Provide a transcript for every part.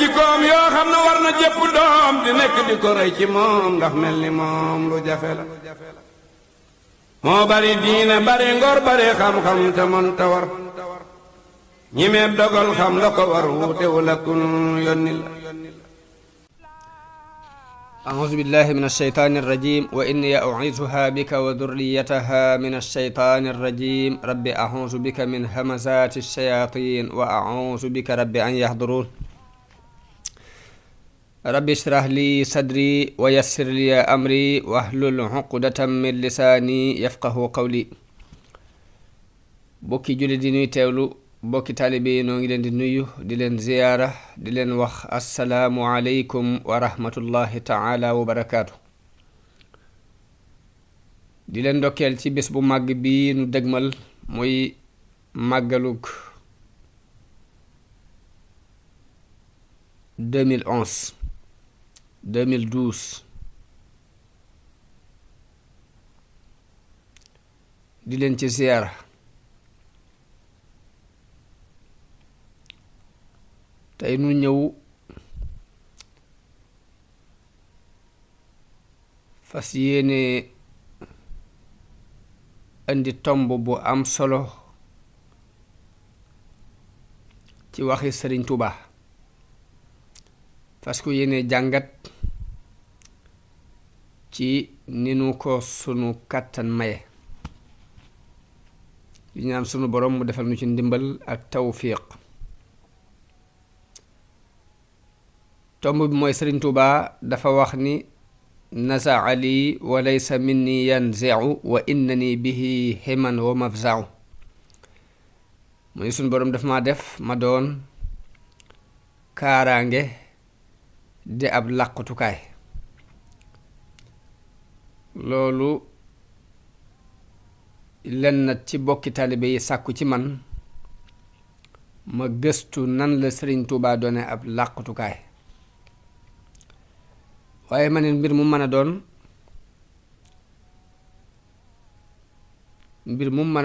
jikkoom yoo xam ne war na jëpp doom di nekk di ko roy ci moom ndax mel ni moom lu jafe la moo bari diine bari ngor bari xam-xam te mën ta war ñi meeb dogal xam la ko war wuute wala kun yónni la أعوذ بالله من الشيطان الرجيم وإني أعيذها بك وذريتها من الشيطان الرجيم رب أعوذ بك من همزات الشياطين وأعوذ بك رب أن يحضرون رب اشرح لي صدري ويسر لي أمري واحلل عقدة من لساني يفقه قولي bokki julli di nuy teewlu bokki taalibe yi noo ngi leen di nuyu di leen ziyaara di leen wax assalaamu aleykum wa rahmatullahi taala wa barakaatu di leen ndokkeel ci bés bu màgg bi nu dëgmal muy màggalug 2011 2012 di leen ci ziyaara tey nu ñëw fas yéene indi tomb bu am solo ci waxi Sëriñ Tuubaa fas ko yéene jàngat ci ni nu ko sunu kàttan maye di ñaan sunu borom mu defal nu ci ndimbal ak tawfiq tomb bi mooy Sëriñ Tuubaa dafa wax ni nasaa lii wa laysa minni yanziu wa innani bihi himan wa mafzau mu ni suñ boroom daf ma def ma doon kaaraange di ab làqutukaay loolu lenn ci bokki taalibe yi sàkku ci man ma gëstu nan la Sëriñ Tuubaa doone ab làqutukaay waaye ma ne mbir mu mën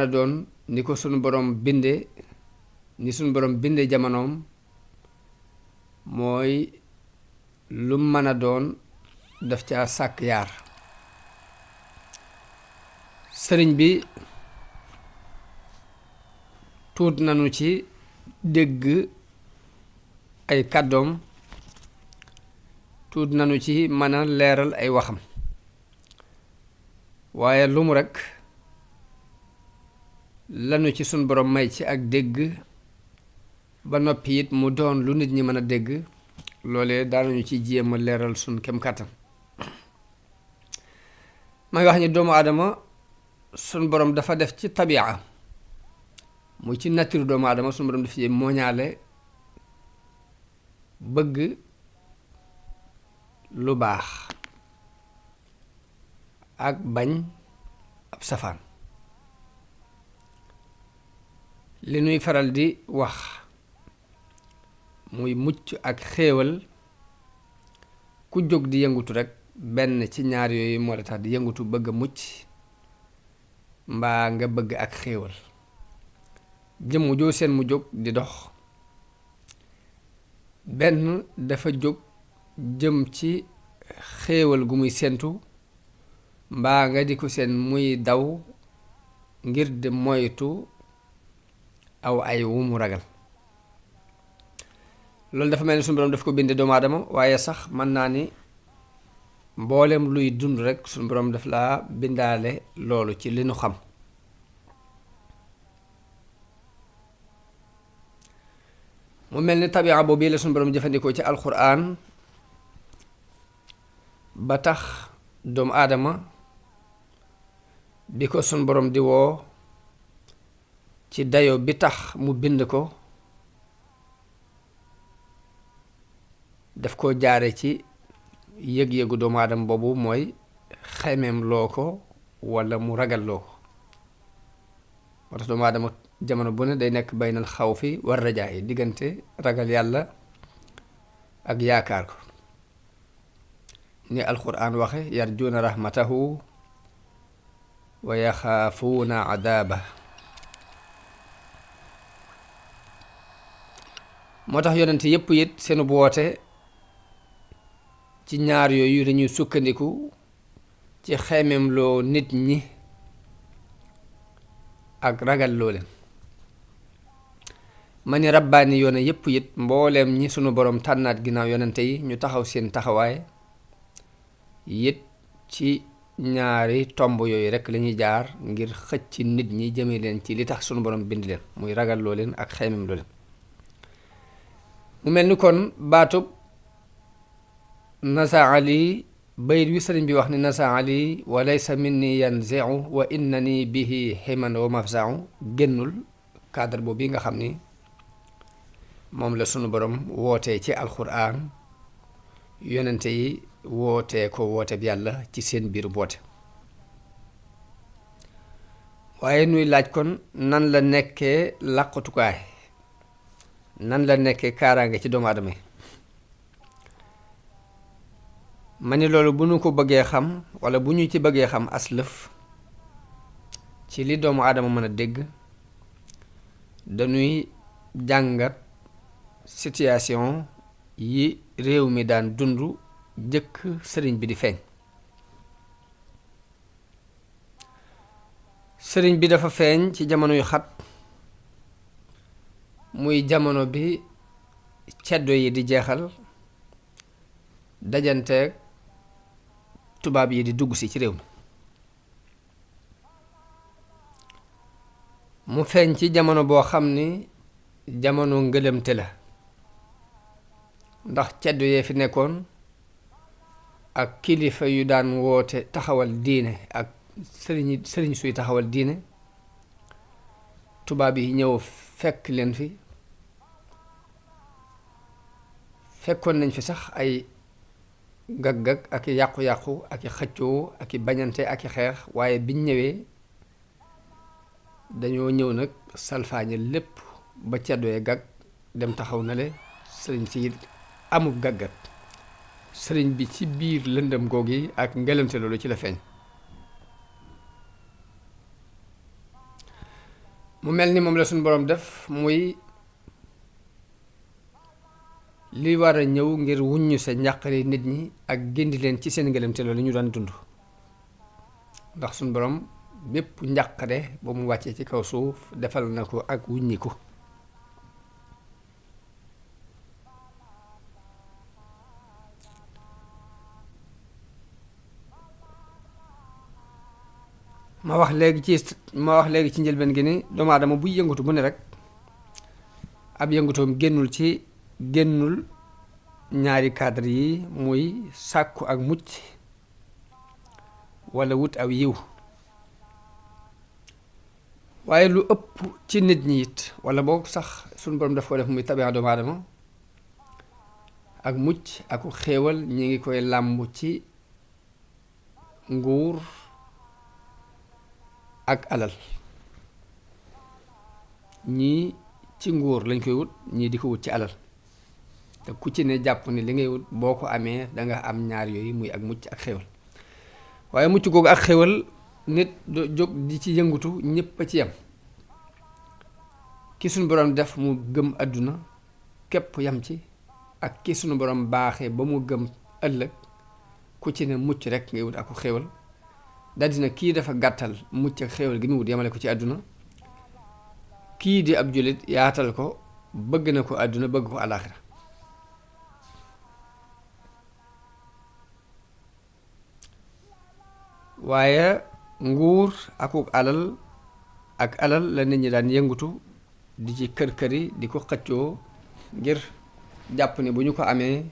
a doon ni ko sunu borom binde ni sunu borom binde jamonoom mooy lu mën a doon daf ca sàkk yaar sëriñ bi tuut nanu ci dégg ay kàddoom tuut nanu ci mën a leeral ay waxam waaye lu mu rekk lanu ci sun borom may ci ak dégg ba noppi it mu doon lu nit ñi mën a dégg loolee daanañu ci jéem a leeral sun kem kàttan may wax ni doomu aadama sun borom dafa def ci tabia muy ci nature doomu aadama sun borom daf ci mooñaale bëgg lu baax ak bañ ab safaan li nuy faral di wax muy mucc ak xéewal ku jóg di yëngutu rekk benn ci ñaar yooyu moo la tax di yëngutu bëgg a mucc mbaa nga bëgg ak xéewal jëmm joo seen mu jóg di dox benn dafa jóg jëm ci xéewal gu muy sentu mbaa nga di ko seen muy daw ngir di moytu aw ay wu mu ragal loolu dafa mel ni suñu borom daf ko binde doomu aadama waaye sax mën naa ni mboolem luy dund rekk suñu borom daf laa bindaale loolu ci li nu xam mu mel ni tabia boobu la suñu borom jëfandikoo ci alxuraan ba tax doomu aadama bi ko sun borom di woo ci dayo bi tax mu bind ko daf ko jaare ci yëg-yëgu doomu aadama boobu mooy xemeem loo ko walla mu ragal loo ko moo tax doomu aadama jamono bu ne day nekk baynal xawfi war rajaa yi diggante ragal yàlla ak yaakaar ko ni alquran waxe yarjuuna rahmatahu wa yaxaafuuna adaaba. moo tax yonent yépp it seenu woote ci ñaar yooyu dañuy sukkandiku ci xeemem loo nit ñi ak ragal loo leen ma ni rabbaani yoona yépp it mbooleem ñi sunu borom tànnaat ginnaaw yonente yi ñu taxaw seen taxawaay it ci ñaari tomb yooyu rekk lañuy jaar ngir xëcc nit ñi jëme leen ci li tax sunu borom bind leen muy ragal loo leen ak xeemem loo leen mu mel ni kon baatub nasa ali bayit wi sëriñ bi wax ni nasa ali wa laysa minni yanzi'u wa innani bihi himan wa mafza'u génnul cadre boobu bi nga xam ni moom la sunu borom wootee ci alxuraan yonente yi wootee ko woote bi yàlla ci seen biir boote waaye nuy laaj kon nan la nekkee làqatukaay nan la nekkee kaaraange ci doomu aadama yi ma ni loolu bu ñu ko bëggee xam walla bu ñu ci bëggee xam aslëf ci li doomu aadama mën a dégg dañuy jàngat situation yi réew mi daan dund jëkk sëriñ bi di feeñ sëriñ bi dafa feeñ ci jamono yu xat muy jamono bi ceddo yi di jeexal dajanteeg tubaab yi di dugg si ci réew mi mu feeñ ci jamono boo xam ni jamono ngëlëmte la ndax ceddo yee fi nekkoon ak kilifa yu daan woote taxawal diine ak sëriñ suy taxawal diine tubaab yi ñëw fekk leen fi fekkoon nañ fi sax ay gag-gag ak i yàqu-yàqu ak i xëccoo ak i bañante ak i xeex waaye biñ ñëwee dañoo ñëw nag salfaañe lépp ba ceddoyee gag dem taxaw na le sëriñ si amul gag-gag sëriñ bi ci biir lëndëm googi ak ngelamte loolu ci la feeñ mu mel ni moom la suñu boroom def muy li war a ñëw ngir wuññu sa njàqare nit ñi ak gindi leen ci seen ngelamte loolu ñu daan dund ndax suñu boroom bépp njàqare ba mu wàccee ci kaw suuf defal na ko ak wuññiku ma wax léegi ci njëlbeen gi ni doomu aadama buy yëngatu bu ne rek ab yëngatoom génnul ñaari cadre yi muy sàkku ak mucc walla wut aw yiw waaye lu ëpp ci nit ñi it walla boog sax suñu borom daf ko def muy tabiya doomu aadama ak mucc aku xéewal ñi ngi koy làmb ci nguur ak alal ñii ci nguur lañ koy wut ñii di ko wut ci alal te ku ci ne jàpp ni li ngay wut boo ko amee danga am ñaar yooyu muy ak mucc ak xéwal waaye mucc googu ak xéwal nit do jóg di ci yëngutu ñépp a ci yam ki sunu borom def mu gëm àdduna képp yam ci ak ki sunu borom baaxee ba mu gëm ëllëg ku ci ne mucc rek ngay wut ak xéwal daldi na kii dafa gàttal mucc ak xéwal gi mu wut yamale ko ci àdduna kii di ab jullit yaatal ko bëgg na ko àdduna bëgg ko àllaaxira waaye nguur akuk alal ak alal la nit ñi daan yëngutu di ci kër-këri di ko xëccoo ngir jàpp ne bu ñu ko amee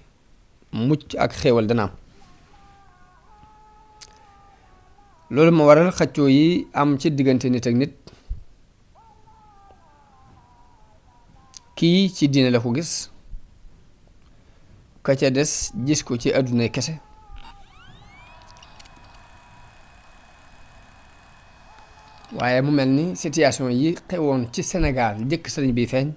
mucc ak xéewal dana am loolu ma waral xëccoo yi am ci diggante nit ak nit kii ci diine la ko gis ka ca des gis ko ci àdduna kese waaye mu mel ni situation yi xewoon ci Sénégal jëkk sëriñ bi feeñ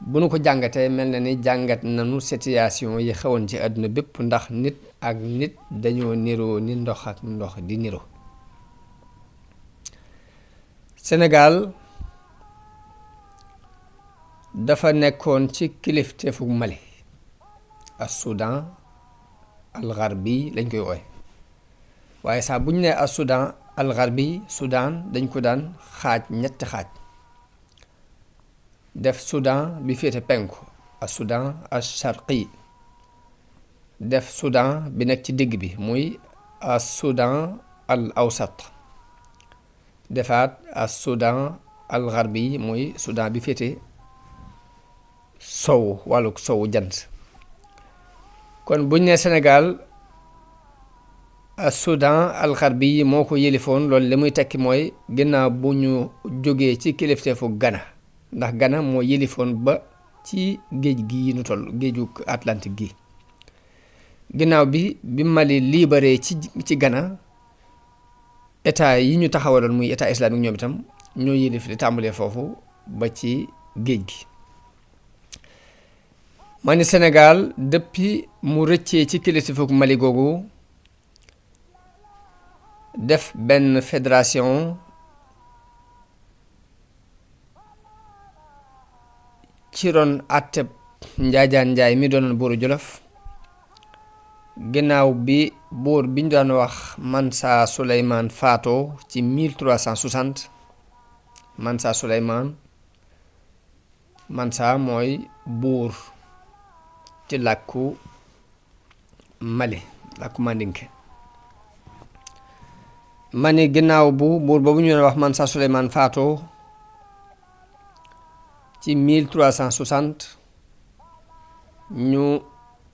bu nu ko jàngatee mel na ni jàngat nanu situation yi xewoon ci àdduna bépp ndax nit ak nit dañoo niroo ni ndox ak ndox di niroo Sénégal dafa nekkoon ci kilifteefu Mali as Soudan al Gharbi lañ koy wooye waaye saa bu ñu nee as Soudan al Gharbi Soudan dañ ko daan xaaj ñetti xaaj def Soudan bi féete penku as Soudan as Sharqi def Soudan bi nekk ci digg bi muy as Soudan al Awsat defaat as Soudan al Gharbi muy Soudan bi féete sowu wàllu sowu jant kon buñ ne Sénégal as Soudan al Gharbi moo ko yëlifoon loolu li muy tekki mooy ginnaaw bu ñu jógee ci kilifteefu Ghana ndax Ghana moo yëlifoon ba ci géej gi nu toll géeju Atlantique gi ginnaaw bi Mali libéré ci Ghana état yi ñu taxawaloon muy état islamique ñoom itam ñoo yëlif li tàmbalee foofu ba ci géej gi ma ni Sénégal depuis mu rëccee ci kilifteefu Mali googu def benn fédération ci ron àtteb Njaajaan Njaay mi doonoon buuru Jolof ginnaaw bi buur bi ñu daan wax Mansa Souleymane faatoo ci 1360 Mansa Souleymane Mansa mooy buur ci làkku Mali làkku Mandinke ma ni ginnaaw bu buur boobu ñu doon wax Mansa Souleymane faatoo ci 1360 ñu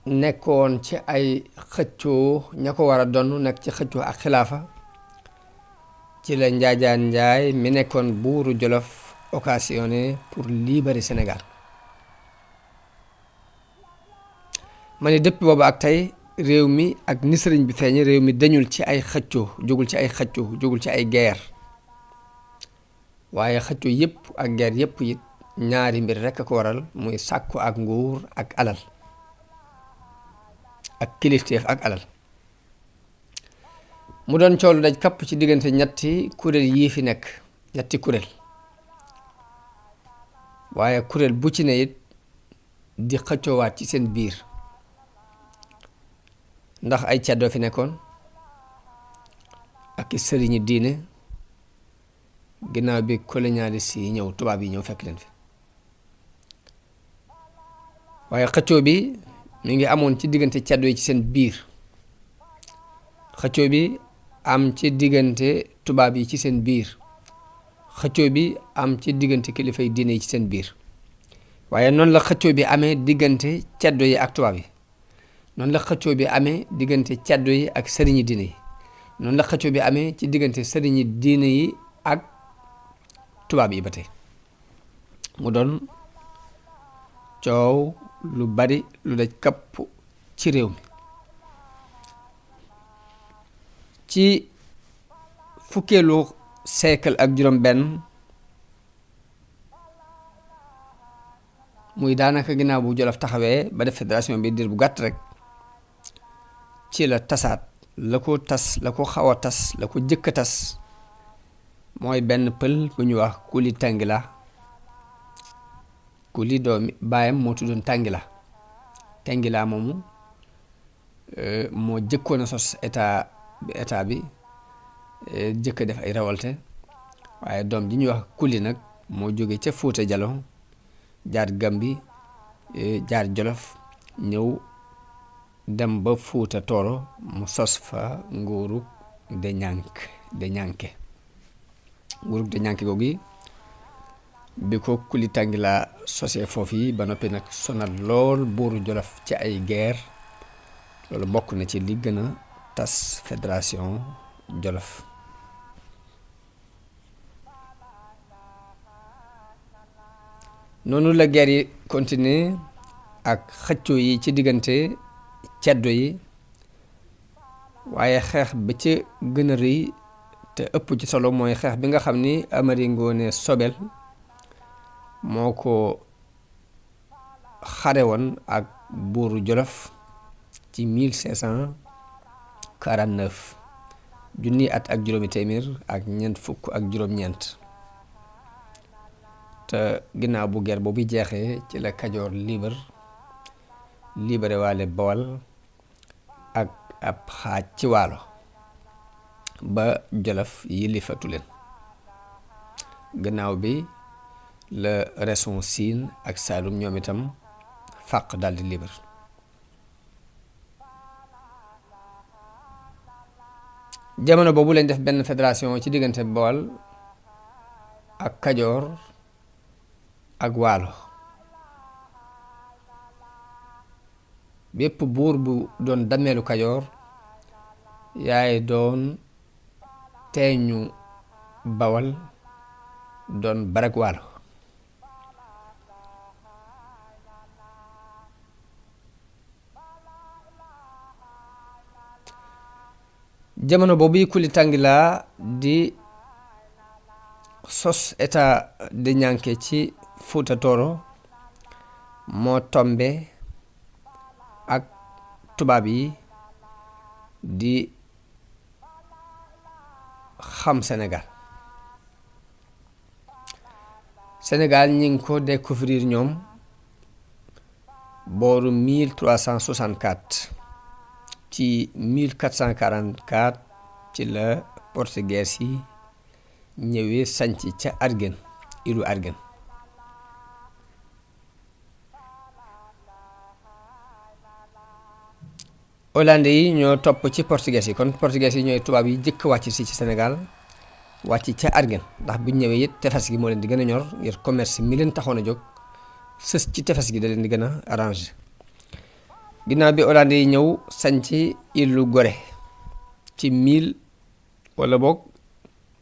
nekkoon ci ay xëccoo ña ko war a donn nekk ci xëccoo ak xilaafa ci la Njaajaan Njaay mi nekkoon buuru Jolof occasionné pour libérer Sénégal ma ne depuis boobu ak tey réew mi ak ni sëriñ bi feeñ réew mi dañul ci ay xëccoo jógul ci ay xëccoo jógul ci ay guerre waaye xëccoo yépp ak guerre yépp it ñaari mbir rekk a ko waral muy sàkku ak nguur ak alal ak kilifteef ak alal mu doon coolu daj kapp ci diggante ñetti kuréel yii fi nekk ñetti kuréel waaye kuréel bu ci ne it di xëccoowaat ci seen biir ndax ay caddoo fi nekkoon ak i sëriñi diine ginnaaw bi colonialiste yi ñëw tubaab yi ñëw fekk leen fi waaye xëccoo bi mi ngi amoon ci diggante caddo yi ci seen biir xëccoo bi am ci diggante tubaab yi ci seen biir xëccoo bi am ci diggante kilifa yi diine yi ci seen biir waaye noonu la xëccoo bi amee diggante caddo yi ak tubaab yi noonu la xëccoo bi amee diggante caddo yi ak sëriñi diine yi noonu la xëccoo bi amee ci diggante sëriñi diine yi ak tubaab yi ba tey mu doon coow lu bari lu daj kapp ci réew mi ci fukkeelu siècle ak juróom benn muy daanaka ginnaaw bu Jolof taxawee ba def fédération bi diir bu gàtt rek ci la tasaat la ko xaw a tas la ko jëkk a tas mooy benn pël bu ñu wax Kuli Tangila Kuli doomi baayam moo tuddoon Tangila moomu moo jëkkoon a sos état bi jëkk def ay révolte waaye doom ji ñuy wax Kuli nag moo jóge ca Fuuta Jalon jaar Gambi jaar Jolof ñëw dem ba Fuuta Tooro mu sos fa nguurug de ñànke nguurug de ñànke googu bi ko Kuli Tangila sosee foofu yi ba noppi nag sonal lool buuru Jolof ci ay guerre loolu bokk na ci li gën a tas fédération Jolof noonu la guerre yi continuer ak xëccoo yi ci diggante ceddo yi waaye xeex bi ci gën a rëy te ëpp ci solo mooy xeex bi nga xam ni Amari Ngoone Sobel moo ko xare woon ak buuru Jolof ci 1549 junni at ak juróomi téeméer ak ñeent fukk ak juróom-ñeent te ginnaaw bu guerre boobu jeexee ci la Kajoor libéré waale Bawal ak ab xaaj ci Waalo ba Jolof yilifatu leen. gannaaw bi la région Siin ak Saalum ñoom itam fàq daldi libre. jamono boobu lañ def benn fédération ci diggante Bawal ak Kajoor ak Waalo. bépp buur bu doon dameelu Kajoor yaay doon teeñu Bawal doon barag Waalo. jamono boobu Kuli Tangila di sos état de Ñanke ci Fuuta Tooro moo tombe ak tubaab yi di xam Sénégal ñi ngi ko découvrir ñoom booru 1364 ci 1444 ci la portugais yi ñëwee sanc ca Argen ilu Argen. hollandais yi ñoo topp ci portugais yi kon portugais yi ñooy tubaab yi jëkk wàcc si ci Sénégal wàcc ca Argen ndax bu ñu ñëwee it tefes gi moo leen di gën a ñor ngir commerce mi leen taxoon a jóg sës ci tefes gi da leen di gën a arrangé. ginnaaw bi hollandais yi ñëw sanc ilu Gorée ci 1000 wala boog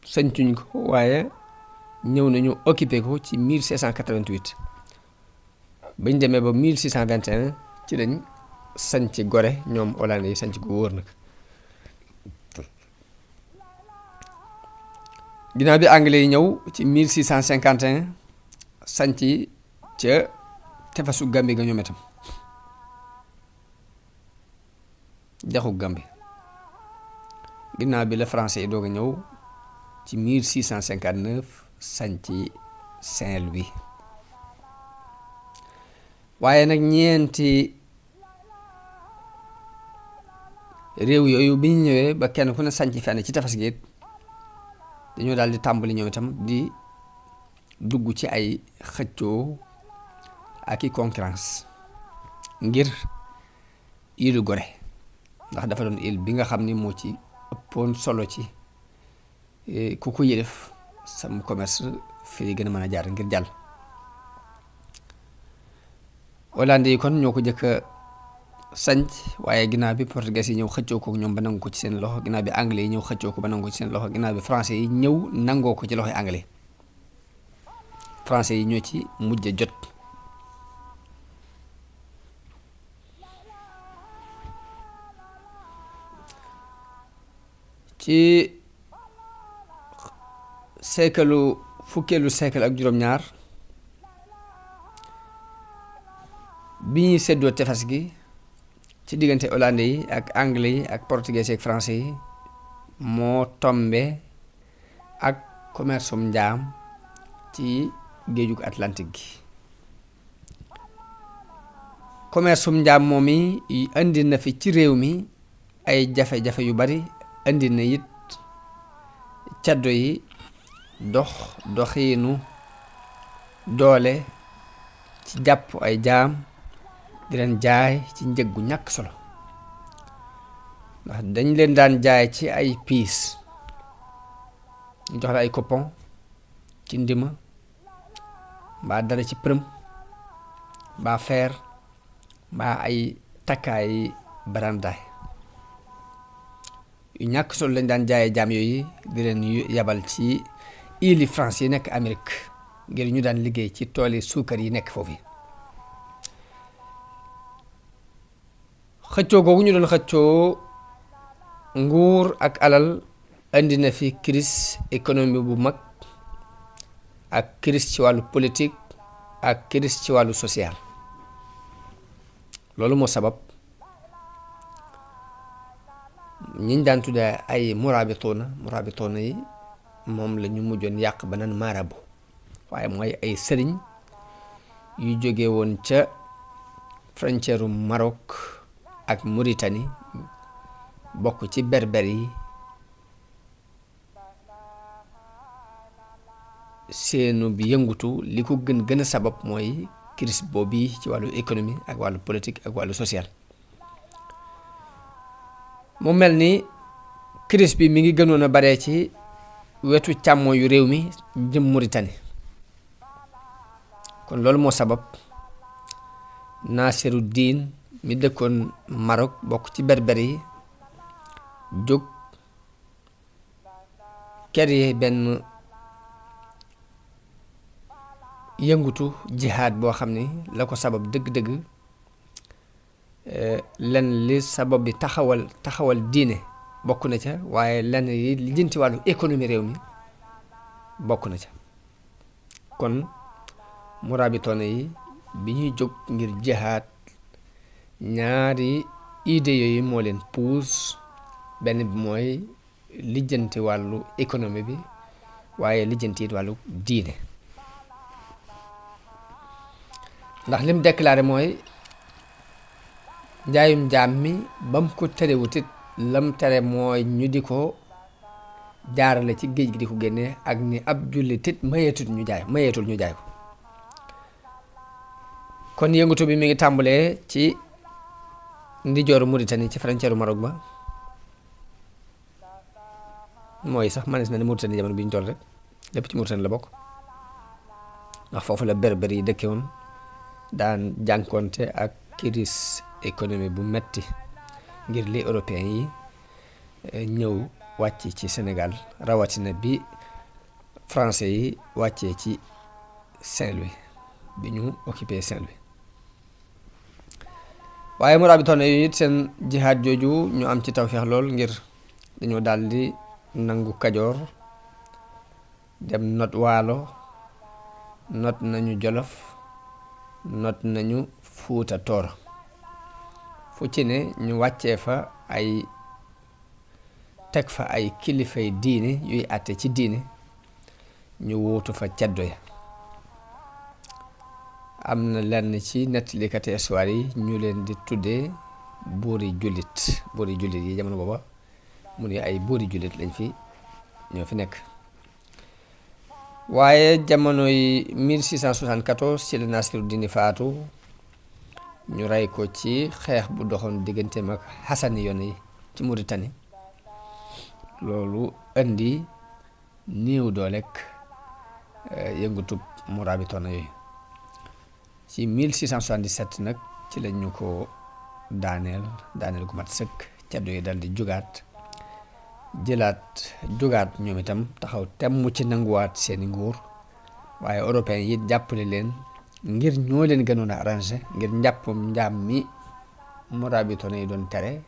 sancuñ ko waaye ñëw nañu occupé ko ci 1688 bañ demee ba 1621 ci lañ sanc Gorée ñoom hollandais yi sanc ko wóor nag. ginnaaw bi anglais yi ñëw ci 1651 sanc ca tefesu Gambie ga ñoom itam jaxu Gambie. ginnaaw bi la français yi doog a ñëw ci 1659 sanc Saint-Louis. waaye nag ñeenti réew yooyu bi ñu ñëwee ba kenn ku ne sanc fenn ci tefes gi it dañoo daal di tàmbali ñoom itam di dugg ci ay xëccoo ak i concurrence ngir ilu Gorée ndax dafa doon île bi nga xam ni moo ci ëppoon solo ci ku ko yëlef sam commerce fii gën a mën a jaar ngir jàll. hollandais yi kon ñoo ko jëkk a sanc waaye ginnaaw bi portugais yi ñëw xëccoo ko ñoom ba nangu ko ci seen loxo ginnaaw bi anglais yi ñëw xëccoo ko ba nangu ko ci seen loxo ginnaaw bi français yi ñëw nangoo ko ci loxoy anglais français yi ñoo ci mujj jot. ci fukkeelu siècle ak juróom-ñaar bi ñuy séddoo tefes gi ci diggante hollandais yi ak anglais yi ak portugais yi ak français yi moo tombe ak commerce njaam ci géejug Atlantique gi. commerce njaam moom yi indi na fi ci réew mi ay jafe-jafe yu bari. indi na it caddo yi doxiinu doole ci jàpp ay jaam di leen jaay ci njëg gu ñàkk solo ndax dañ leen daan jaay ci ay piis ñu jox la ay coupon ci ndima mbaa dara ci përëm mbaa feer mbaa ay takkaay barandaay yu ñàkk solo lañ daan jaayee jaam yooyu di leen yabal ci îles France yi nekk Amérique ngir ñu daan liggéey ci tooli suukar yi nekk foofu. xëccoo googu ñu doon xëccoo nguur ak alal indi na fi crise économique bu mag ak crise ci wàllu politique ak crise ci wàllu social. loolu moo sabab ñiñ daan tuddee ay murabitoona yi moom la ñu mujjoon yàq ba naan marabu waaye mooy ay sëriñ yu jóge woon ca frontière u Maroc ak Mauritanie bokk ci berber yi seenu bi yëngutu li ko gën a sabab mooy crise boobu ci wàllu économie ak wàllu politique ak wàllu social. mu mel ni crise bi mi ngi gënoon a bare ci wetu càmmo yu réew mi jëm Mauritanie kon loolu moo sabab Nasiru Diin mi dëkkoon Maroc bokk ci berber yi jóg créer benn yëngutu jihaad boo xam ni la ko sabab dëgg-dëgg lenn li sabab bi taxawal diine bokk na ca waaye lenn yi lijjanti wàllu économie réew mi bokk na ca kon murabitoona yi bi ñuy jóg ngir jihaad ñaari idée yooyu moo leen puus benn bi mooy lijjanti wàllu économie bi waaye lijjanti it wàllu diine ndax lim déclaré mooy njaayum jaam mi ba mu ko terewut it lam tere mooy ñu di ko jaarale ci géej gi di ko génne ak ni ab jullit it mayeetul ñu jaay ko kon yëngatu bi mi ngi tàmbalee ci ndijooru Mauritanie ci frontière Maroc ba mooy sax manis na ne Mauritanie jamono bi ñu toll rek lépp ci Mauritanie la bokk ndax foofu la berber yi dëkke woon daan jànkonte ak crise économie bu metti ngir li européen yi ñëw wàcc ci Sénégal rawatina bi français yi wàccee ci Saint-Louis bi ñu occupé Saint-Louis waaye murabitoon yi it seen jihaad jooju ñu am ci tawfeex lool ngir dañoo daldi nangu Kajoor dem not Waalo not nañu Jolof not nañu Fuuta Tooro fu ci ne ñu wàccee fa teg fa ay kilifay diine yuy àtte ci diine ñu wuutu fa ceddo ya am na lenn ci nettalikati histoire yi ñu leen di tuddee buuri jullit yi jamono booba mu ne ay buuri jullit lañ fi ñoo fi nekk waaye jamono yi 1674 ci la Nasiru Diin faatu ñu rey ko ci xeex bu doxoon digganteem ak Hassani yoon yi ci Mauritanie loolu indi néew doolek yëngutub murabitoona yooyu ci 1677 nag ci lañ ñu ko daaneel gu mat sëkk caddo yi dal di jugaat ñoom itam taxaw temm ci nanguwaat seeni nguur waaye européen yi jàppale leen ngir ñoo leen gënoon a arrangé ngir njàppum njaam mi murabitoona yi doon tere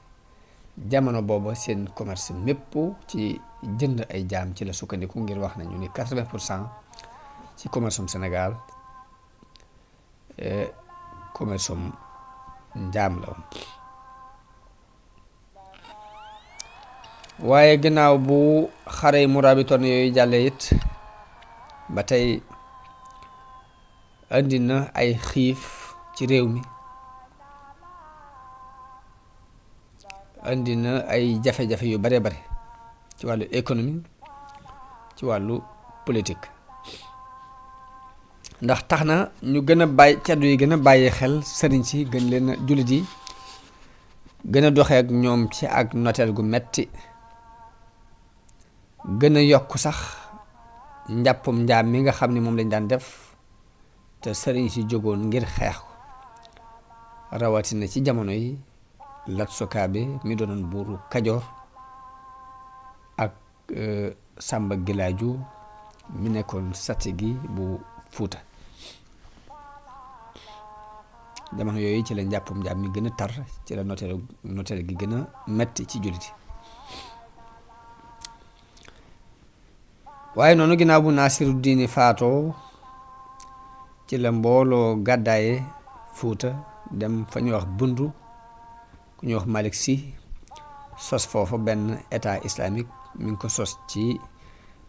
jamono booba seen commerce mépp ci jënd ay jaam ci la sukkandiku ngir wax nañu ni 80% ci commerce Sénégal commerce njaam la woon waaye gannaaw bu xare murabitoon yooyu jàllee it ba tey andi na ay xiif ci réew mi andi na ay jafe-jafe yu bare ci wàllu économie ci wàllu politique ndax tax na ñu gën a bàyyi caddu yi gën a bàyyi xel sëriñ si gën leen a jullit yi gën a doxee ak ñoom ci ak noteel gu metti gën a yokk sax njàppum njaam mi nga xam ne moom lañ daan def te sëriñ si jógoon ngir xeex ko rawatina ci jamono yi Lat Sukaabe mi doonoon buuru Kajoor ak Samba Gilaaju mi nekkoon Satigi bu Fuuta jamono yooyu ci la njàppum njaam mi gën a tar ci la noteel gi gën a metti ci jullit yi waaye noonu ginnaaw bu Nasiru Diin faatoo ci la mbooloo gàddaaye Fuuta dem fa ñuy wax Bundu ku ñuy wax Malick Sy sos foofu benn état islamique mi ngi ko sos ci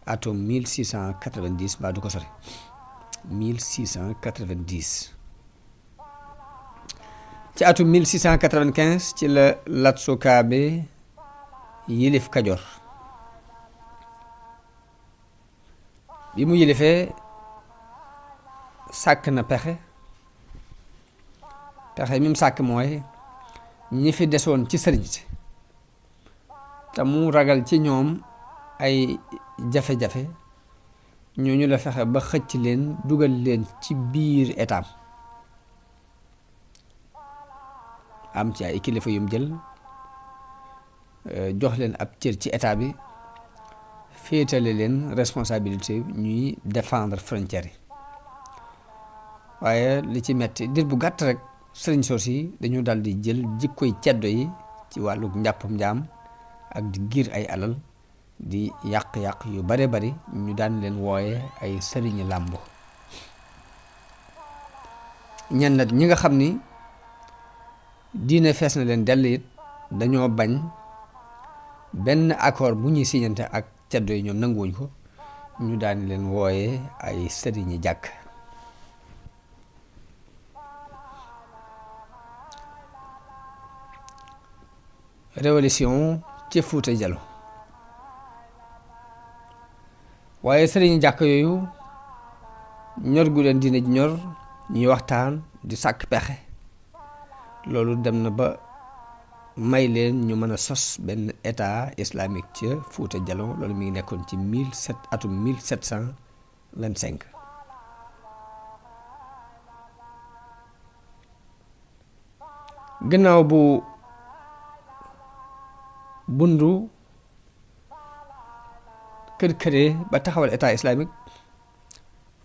atum 1690 mbaa du ko sori 1690. ci atum 1695 ci la Lat Sukaabe yilif Kajoor. bi mu yilifee sàkk na pexe mi mu sàkk mooy ñi fi desoon ci sëriñ si te mu ragal ci ñoom ay jafe-jafe ñooñu la fexe ba xëcc leen dugal leen ci biir état am ci ay kilifa yum jël jox leen ab cër ci état bi, féetale leen responsabilité ñuy défendre frontière yi. waaye li ci metti dir bu gàtt rek sëriñ soos yi dañu dal di jël jikkoy ceddo yi ci wàllu njàppam njaam ak di giir ay alal di yàq-yàq yu bare bari, ñu daan leen wooye ay sëriñi làmbo. ñenn nag ñi nga xam ni diine fees na leen dell it dañoo bañ benn accord bu ñuy signante ak ceddo yi, ñoom nanguwuñ ko, ñu daan leen wooye ay sëriñi jàkk. révolution ci Fuuta Jallo. waaye sëriñi jàkk yooyu ñor gu leen diine ji ñor, ñuy waxtaan di sàkk pexe, loolu dem na ba may leen ñu mën a sos benn état islamique ca Fuuta Jallo. loolu mi ngi nekkoon ci atum 1725. gannaaw bu bundu kër-këre ba taxawal état islamique,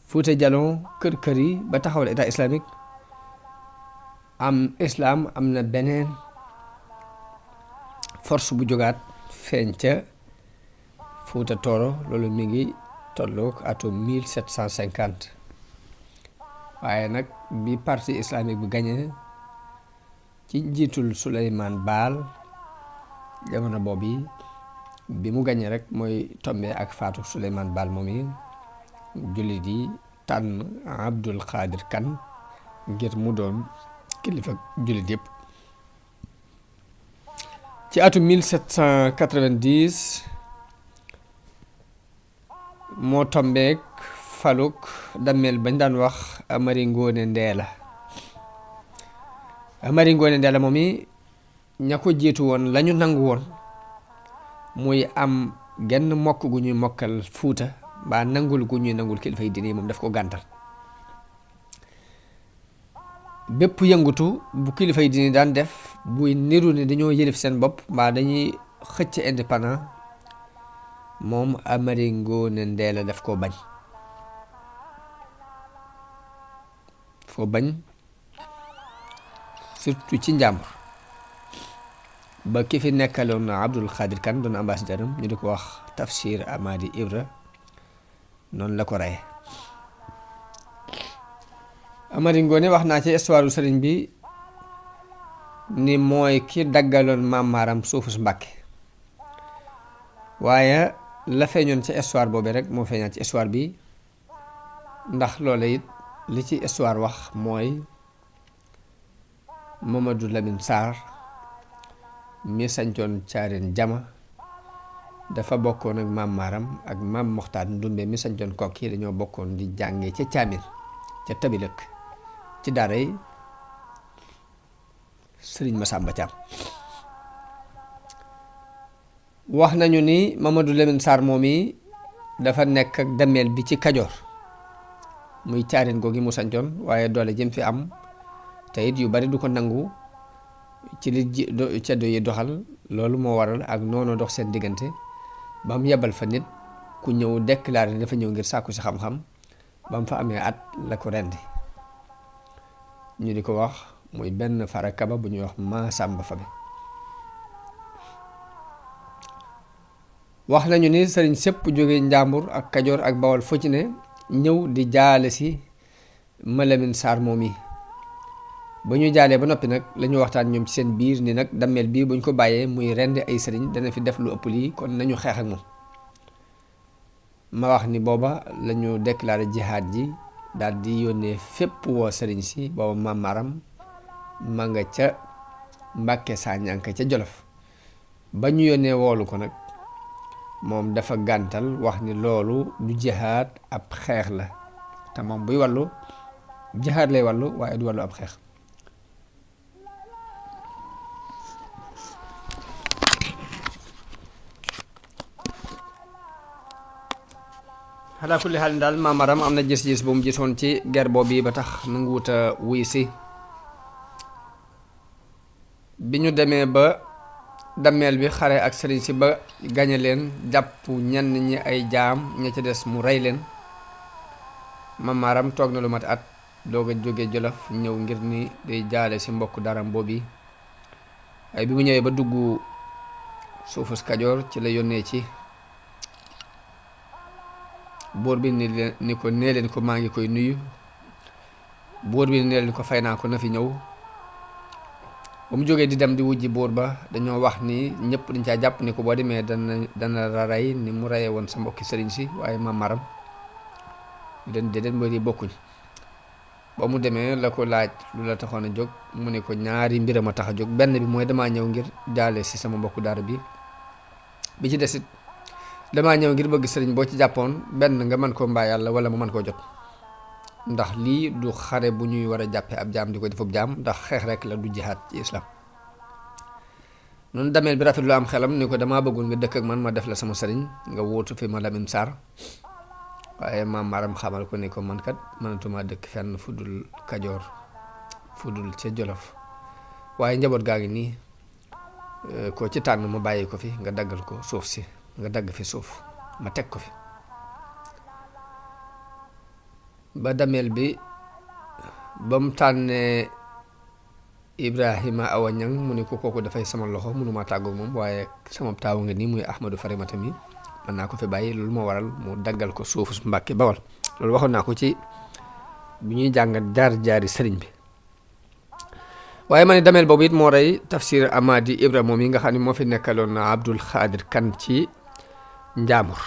Fuuta Jallo kër-këri ba taxawal état islamique, islam am na beneen force bu jógaat feeñ ca Fuuta Tooro. loolu mi ngi tolloog atum 1750. waaye nag bi parti islamique bu gañe ci njiitul Souleymane Baal, jamono boobu bi mu gañee rek mooy tombé ak faatu Souleymane Baal moom yi, jullit yi tànn Abdul Xaadir Kan ngir mu doon kilifa jullit yëpp. ci atum 1790 moo tombeek faluk dammeel bañ daan wax Amari Ngoone Ndeela. Amari Ngoone Ndeela moom yi ña ko jiitu woon lañu nangu woon muy am genn mokk gu ñuy mokkal Fuuta, mbaa nangul gu ñuy nangul kilifa yi diine moom daf ko gàntal. bépp yëngutu bu kilifa yi diine daan def buy niru ne dañoo yëlif seen bopp mbaa dañuy xëcc indépendant, moom Amari Ngoone Ndeela daf koo bañ. surtout ci njàmbur. ba ki fi nekkaloon Abdul Xaadir Kan doon ambassadeur am ñu di ko wax Tafsir Amadi Ibra, noonu la ko reye. Amari Ngoone wax naa ci histoire sëriñ bi ni mooy ki daggaloon Maam Maaram suufu su Mbàkke. waaye la feeñoon ci histoire boobu rek moo feeñaat ci histoire bi, ndax loola it li ci histoire wax mooy Mamadou Lamine Sarr mi sañcoon Caareen Jama dafa bokkoon ak Maam Maaram ak Maam Moxtaar Ndumbe mi sañcoon Kokki, dañoo bokkoon di jàngee ca Caamin ca Tabilëk ci daaray Sëriñ Masamba Caam. wax nañu ni Mamadou Lamine Sarr moom yi dafa nekk ak dameel bi ci Kajoor, muy Caareen googi mu sañcoon, waaye doole jëm fi am te it yu bari du ko nangu ci li ceddo yi doxal. loolu moo waral ak noonu dox seen diggante ba mu yebal fa nit ku ñëw déclaré ne dafa ñëw ngir sàkku si xam-xam. ba mu fa amee at la ko rendi, ñu di ko wax muy benn farakaba bu ñuy wax Masamba Fabe. wax nañu ni sëriñ sépp jóge Njàmbur ak Kajoor ak Bawol fu ci ne ñëw di jaale si Malamine Sarr moom yi. ba ñu jaalee ba noppi nag la ñu waxtaan ñoom ci seen biir ni nag dammeel bii buñ ko bàyyee muy rendi ay sëriñ dana fi def lu ëpp lii, kon nañu xeex ak moom. ma wax ni booba la ñu déclaré jihaad ji daal di yónnee fépp woo sëriñ si booba Maam Maram ma nga ca Mbàkke Sañanka ca Jolof ba ñu yónnee woolu ko nag moom dafa gàntal wax ni loolu du jihaad ab xeex la te moom buy wàllu jihaad lay wàllu waaye du wàllu ab xeex. xalaa kulli xaal daal Maam Maram am na gis-gis bu mu gisoon ci guerre boobu bi ba tax nanguwut a wuy si bi ñu demee ba dammeel bi xare ak sëriñ si ba gañe leen jàpp ñenn ñi ay jaam ña ca des mu rey leen Maam Maram toog na lu mat at doog a jóge Jolof ñëw ngir ni day jaale si mbokk daram boobu ay bi mu ñëwee ba dugg suufus Kajoor ci la yónnee ci buur bi ni ko nee leen ko maa ngi koy nuyu buur bi nee leen ko fay naa ko na fi ñëw ba mu jógee di dem di wujji buur ba dañoo wax ni ñëpp dañ caa jàpp ni ko boo demee dana la rey ni mu reyee woon sa mbokki sëriñ si waaye Maam Maram den déedéet mbir yi bokkuñ ba mu demee la ko laaj lu la taxoon a jóg mu ne ko ñaari mbiram a tax a jóg benn bi mooy damaa ñëw ngir jaale si sama mbokku daara bi ci desit damaa ñëw ngir bëgg sëriñ boo ci jàppoon benn nga mën koo mbaa yàlla wala mu mën koo jot ndax lii du xare bu ñuy war a jàppee ab jaam di ko defub jaam ndax xeex rek la du jihaad ci islam. noonu dameel bi rafet lu am xelam ni ko damaa bëggoon nga dëkk ak man ma def la sama sëriñ nga wóotu fi ma Lamin Saar waaye Maam Maram xamal ko ni ko man kat mënatuma dëkk fenn fu dul Kajoor fu dul ca Jolof waaye njaboot gaa ngi nii koo ci tànn ma bàyyi ko fi nga daggal ko suuf si nga dagg fi suuf ma teg ko fi. ba dameel bi ba mu tànnee Ibrahima Awa Ñang mu ne ko kooku dafay sama loxo mënuma tàggoog moom waaye sama taawu nga nii muy Ahmadou Farimata mi mën naa ko fi bàyyi loolu moo waral mu daggal ko suufu Mbàkke Bawal loolu waxoon naa ko ci bu ñuy jàngat jaar-jaari sëriñ bi. waaye ma ne dameel boobu it moo rey Tafsir Amady Ibra moom yi nga xam ne moo fi nekkaloon Abdul Xaadir Kan ci Njaamur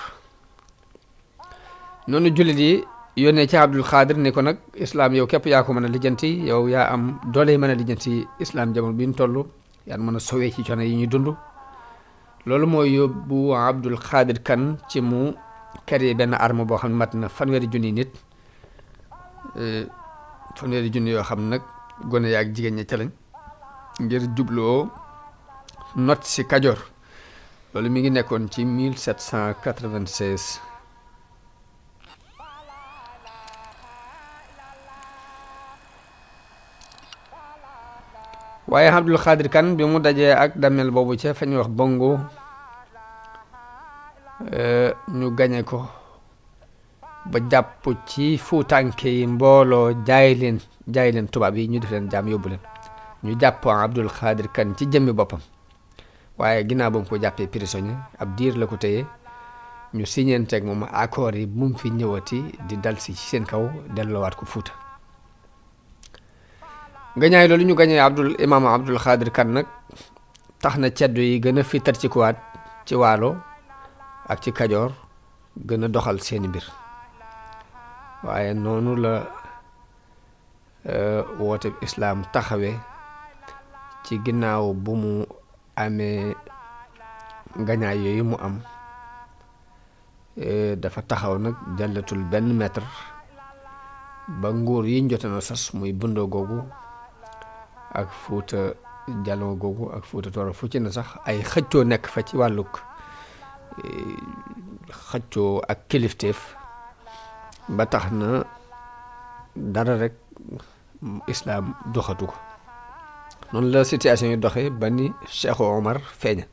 noonu jullit yi yónnee ci Abdul Xaadir ni ko nag islaam yow képp yaa ko mën a lijjanti yow yaa am doole mën a lijjanti islaam jamono bi ñu toll yaa mën a sowee ci coono yi ñuy dund. loolu mooy yóbbu Abdul Xaadir Kan ci mu créé benn arme boo xam ne mat na fanweeri junni nit fanweeri junni yoo xam nag gone yaa ak jigéen ña ca lañ ngir jubloo not si Kajoor loolu mi ngi nekkoon ci 1796. waaye Abdul Xaadir Kan bi mu dajee ak damel boobu ca fa ñuy wax Bongo ñu gañe ko ba jàpp ci fuutànke yi mbooloo jaay leen tubaab yi ñu def leen jaam yóbbu leen ñu jàpp Abdul Xaadir Kan ci jëmmi boppam waaye ginnaaw ba mu ko jàppee prisonnier ab diir la ko téye ñu siñeenteeg moom accord yi bu mu fi ñëwati di dal si ci seen kaw delloowaat ko Fuuta. gañaay loolu ñu gañee imaam Abdul Xaadir Kan nag tax na ceddo yi gën a fitar ci kuwaat ci Waalo ak ci Kajoor gën a doxal seeni mbir waaye noonu la woote islaam taxawee ci ginnaaw bu mu amee gañaay yooyu mu am dafa taxaw nag jàllatul benn mètre ba nguur yi njote na sas muy Bundoo googu ak Fuuta Jaloo googu ak Fuuta Tooro fu ci na sax ay xëccoo nekk fa ci wàllug xëccoo ak kilifteef ba tax na dara rek islaam doxatu ko noonu la situation yi doxee ba ni Cheikh Omar feeña.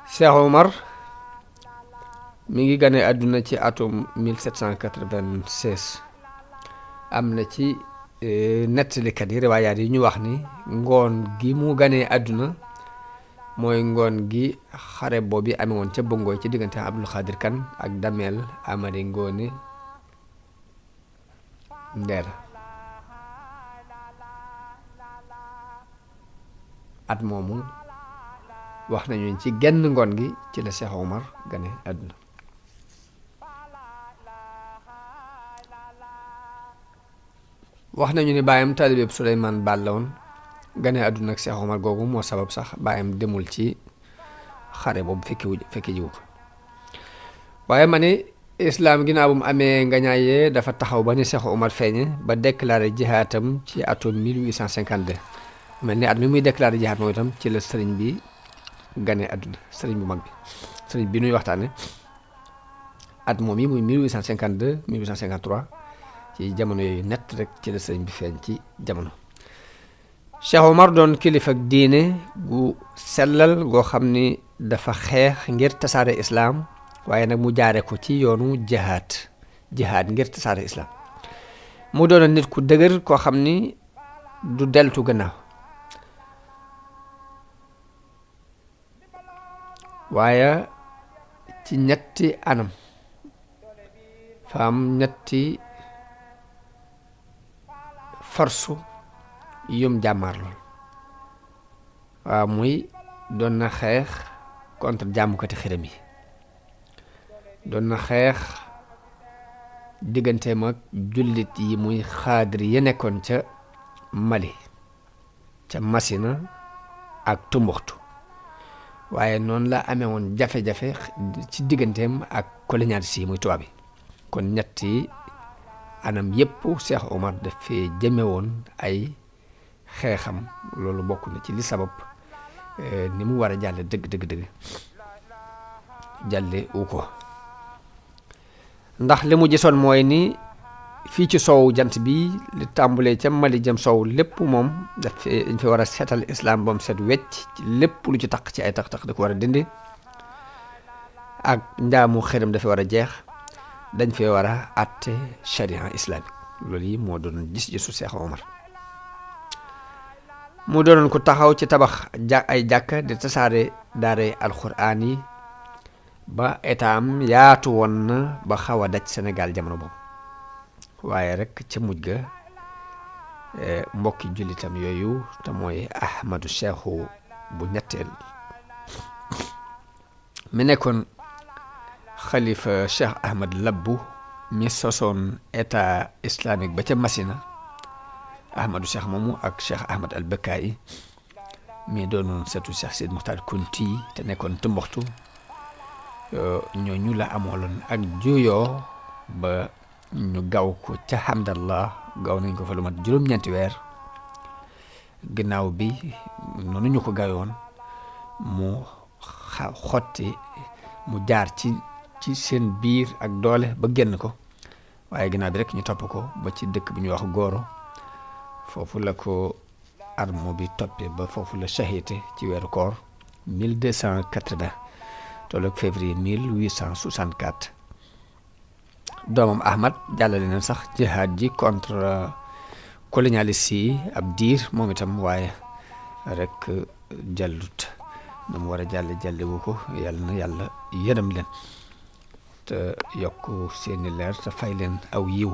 Cheikh Omar mi ngi gane àdduna ci atum 1796 am na ci nettalikat yi riwaayaat yi ñu wax ni ngoon gi mu ganee àdduna mooy ngoon gi xare boobu amee woon ca Bongo ci diggante Abdul Xaadir Kan ak Dameel Amari Ngoone Ndeer at moomu wax nañu ci genn ngoon gi ci la Cheikh Omar gane àdduna wax nañu ni baayam taalibeeb Souleymane Baal la woon gane àdduna ak Cheikh Omar googu moo sabab sax baayam demul ci xare boobu fekki jiwu ko waaye ma ne islam ginnaaw bu mu amee ngañaayee dafa taxaw ba ni Cheikh Omar feeñe ba déclaré jihaatam ci atum 1852 mel ni at mi muy déclaré jihaat moom itam ci la sëriñ bi gane àdduna sëriñ bu mag bi sëriñ bi nuy waxtaane at moom yi muy 1852 1853 ci jamono yooyu nett rek ci la sëriñ bi feeñ ci jamono. Cheikh Omar doon kilifa ak diine gu sellal goo xam ni dafa xeex ngir tasaare islaam waaye nag mu jaare ko ci yoonu jihaad ngir tasaare islaam mu doon nit ku dëgër koo xam ni du deltu gannaaw waaye ci ñetti anam fa am ñetti force yum jàmmaar lool waaw muy doon na xeex contre jaamukati xiram yi doon na xeex digganteem ak jullit yi muy xaadir ya nekkoon ca Mali ca Masina ak Tumbuxtu waaye noonu la amee woon jafe-jafe ci digganteem ak colonialiste yi muy tubaab yi kon ñetti anam yépp Cheikh Omar dafee jëme woon ay xeexam loolu bokk na ci li sabab ni mu war a jàlle dëgg jàlle wu ko ndax li mu gisoon mooy ni fii ci soow jant bi li tàmbulee ca Mali jëm soow lépp moom dañ fi war a seetal islam ba mu set wecc ci lépp lu ci taq ci ay tax-tax da ko war a dindi ak njaamu xëram dafa war a jeex dañ fee war a àtte charia islamique loolu yi moo doon gis-gisu Cheikh Omar mu doonoon ko taxaw ci tabax ay jàkka di tasaare daare alxuraan yi ba état am yaatu woon na ba xaw a daj Sénégal jamono boobu waaye rek ca mujj ga mbokki jullitam yooyu te mooy Ahmadou Cheikhou bu ñetteel mi nekkoon xalifa Cheikh Ahmad Labbu mi sosoon état islamique ba ca Masina Ahmadou Cheikh moomu ak Cheikh Ahmad al Bekkaay mi doonoon setu Cheikh Sidi Muxtaar Kunti te nekkoon Tumbuxtu ñooñu la amooloon ak juyoo ba ñu gaw ko ca Hamdallah gaw nañ ko fa lu mat juróom-ñeenti weer ginnaaw bi noonu ñu ko gawoon mu xotti mu jaar ci seen biir ak doole ba génn ko waaye ginnaaw bi rek ñu topp ko ba ci dëkk bi ñuy wax Goro foofu la ko armo bi toppee ba foofu la shahite ci weeru koor 1280 tolloog février 1864 doomam Ahmad jàllale na sax jihaad ji contre colonialiste yi ab diir moom itam waaye rek jàllut na mu war a jàlle wu ko yàlla na yàlla yërëm leen te yokk seeni leer te fay leen aw yiw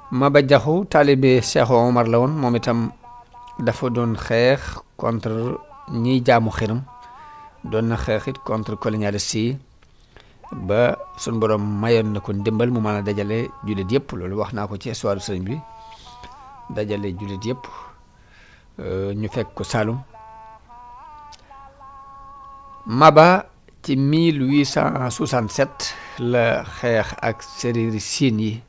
Maba Jaxu taalibe Cheikh Omar la woon moom itam dafa doon xeex contre ñiy jaamu xiram doon na xeex it contre colonialiste yi ba sun borom mayoon na ko ndimbal mu mën a dajale jullit yëpp loolu wax naa ko ci histoire sëriñ bi dajale jullit yëpp ñu fekk ko Saloum Maba ci 1867 la xeex ak séréeri siin yi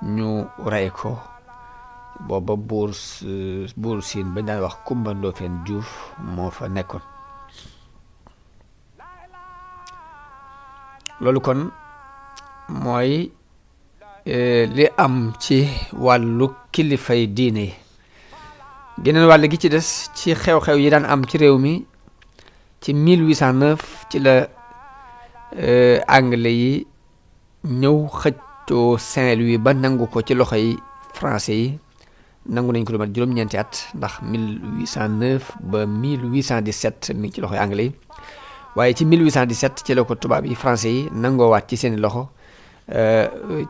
ñu rey ko booba buur siin bañ daan wax Kumba Ndoofeen Juuf moo fa nekkoon loolu kon mooy li am ci wàllu kilifay diine yi geneen wàll gi ci des ci xew-xew yi daan am ci réew mi ci 1809 ci la anglais yi ñëw xëccoo Saint-Louis ba nangu ko ci loxo yi français yi nangu nañ ko lu mat juróom-ñeenti at ndax 1809 ba 1817 mi ngi ci loxo yi anglais yi waaye ci 1817 ci la ko tubaab yi français yi nangoowaat ci seeni loxo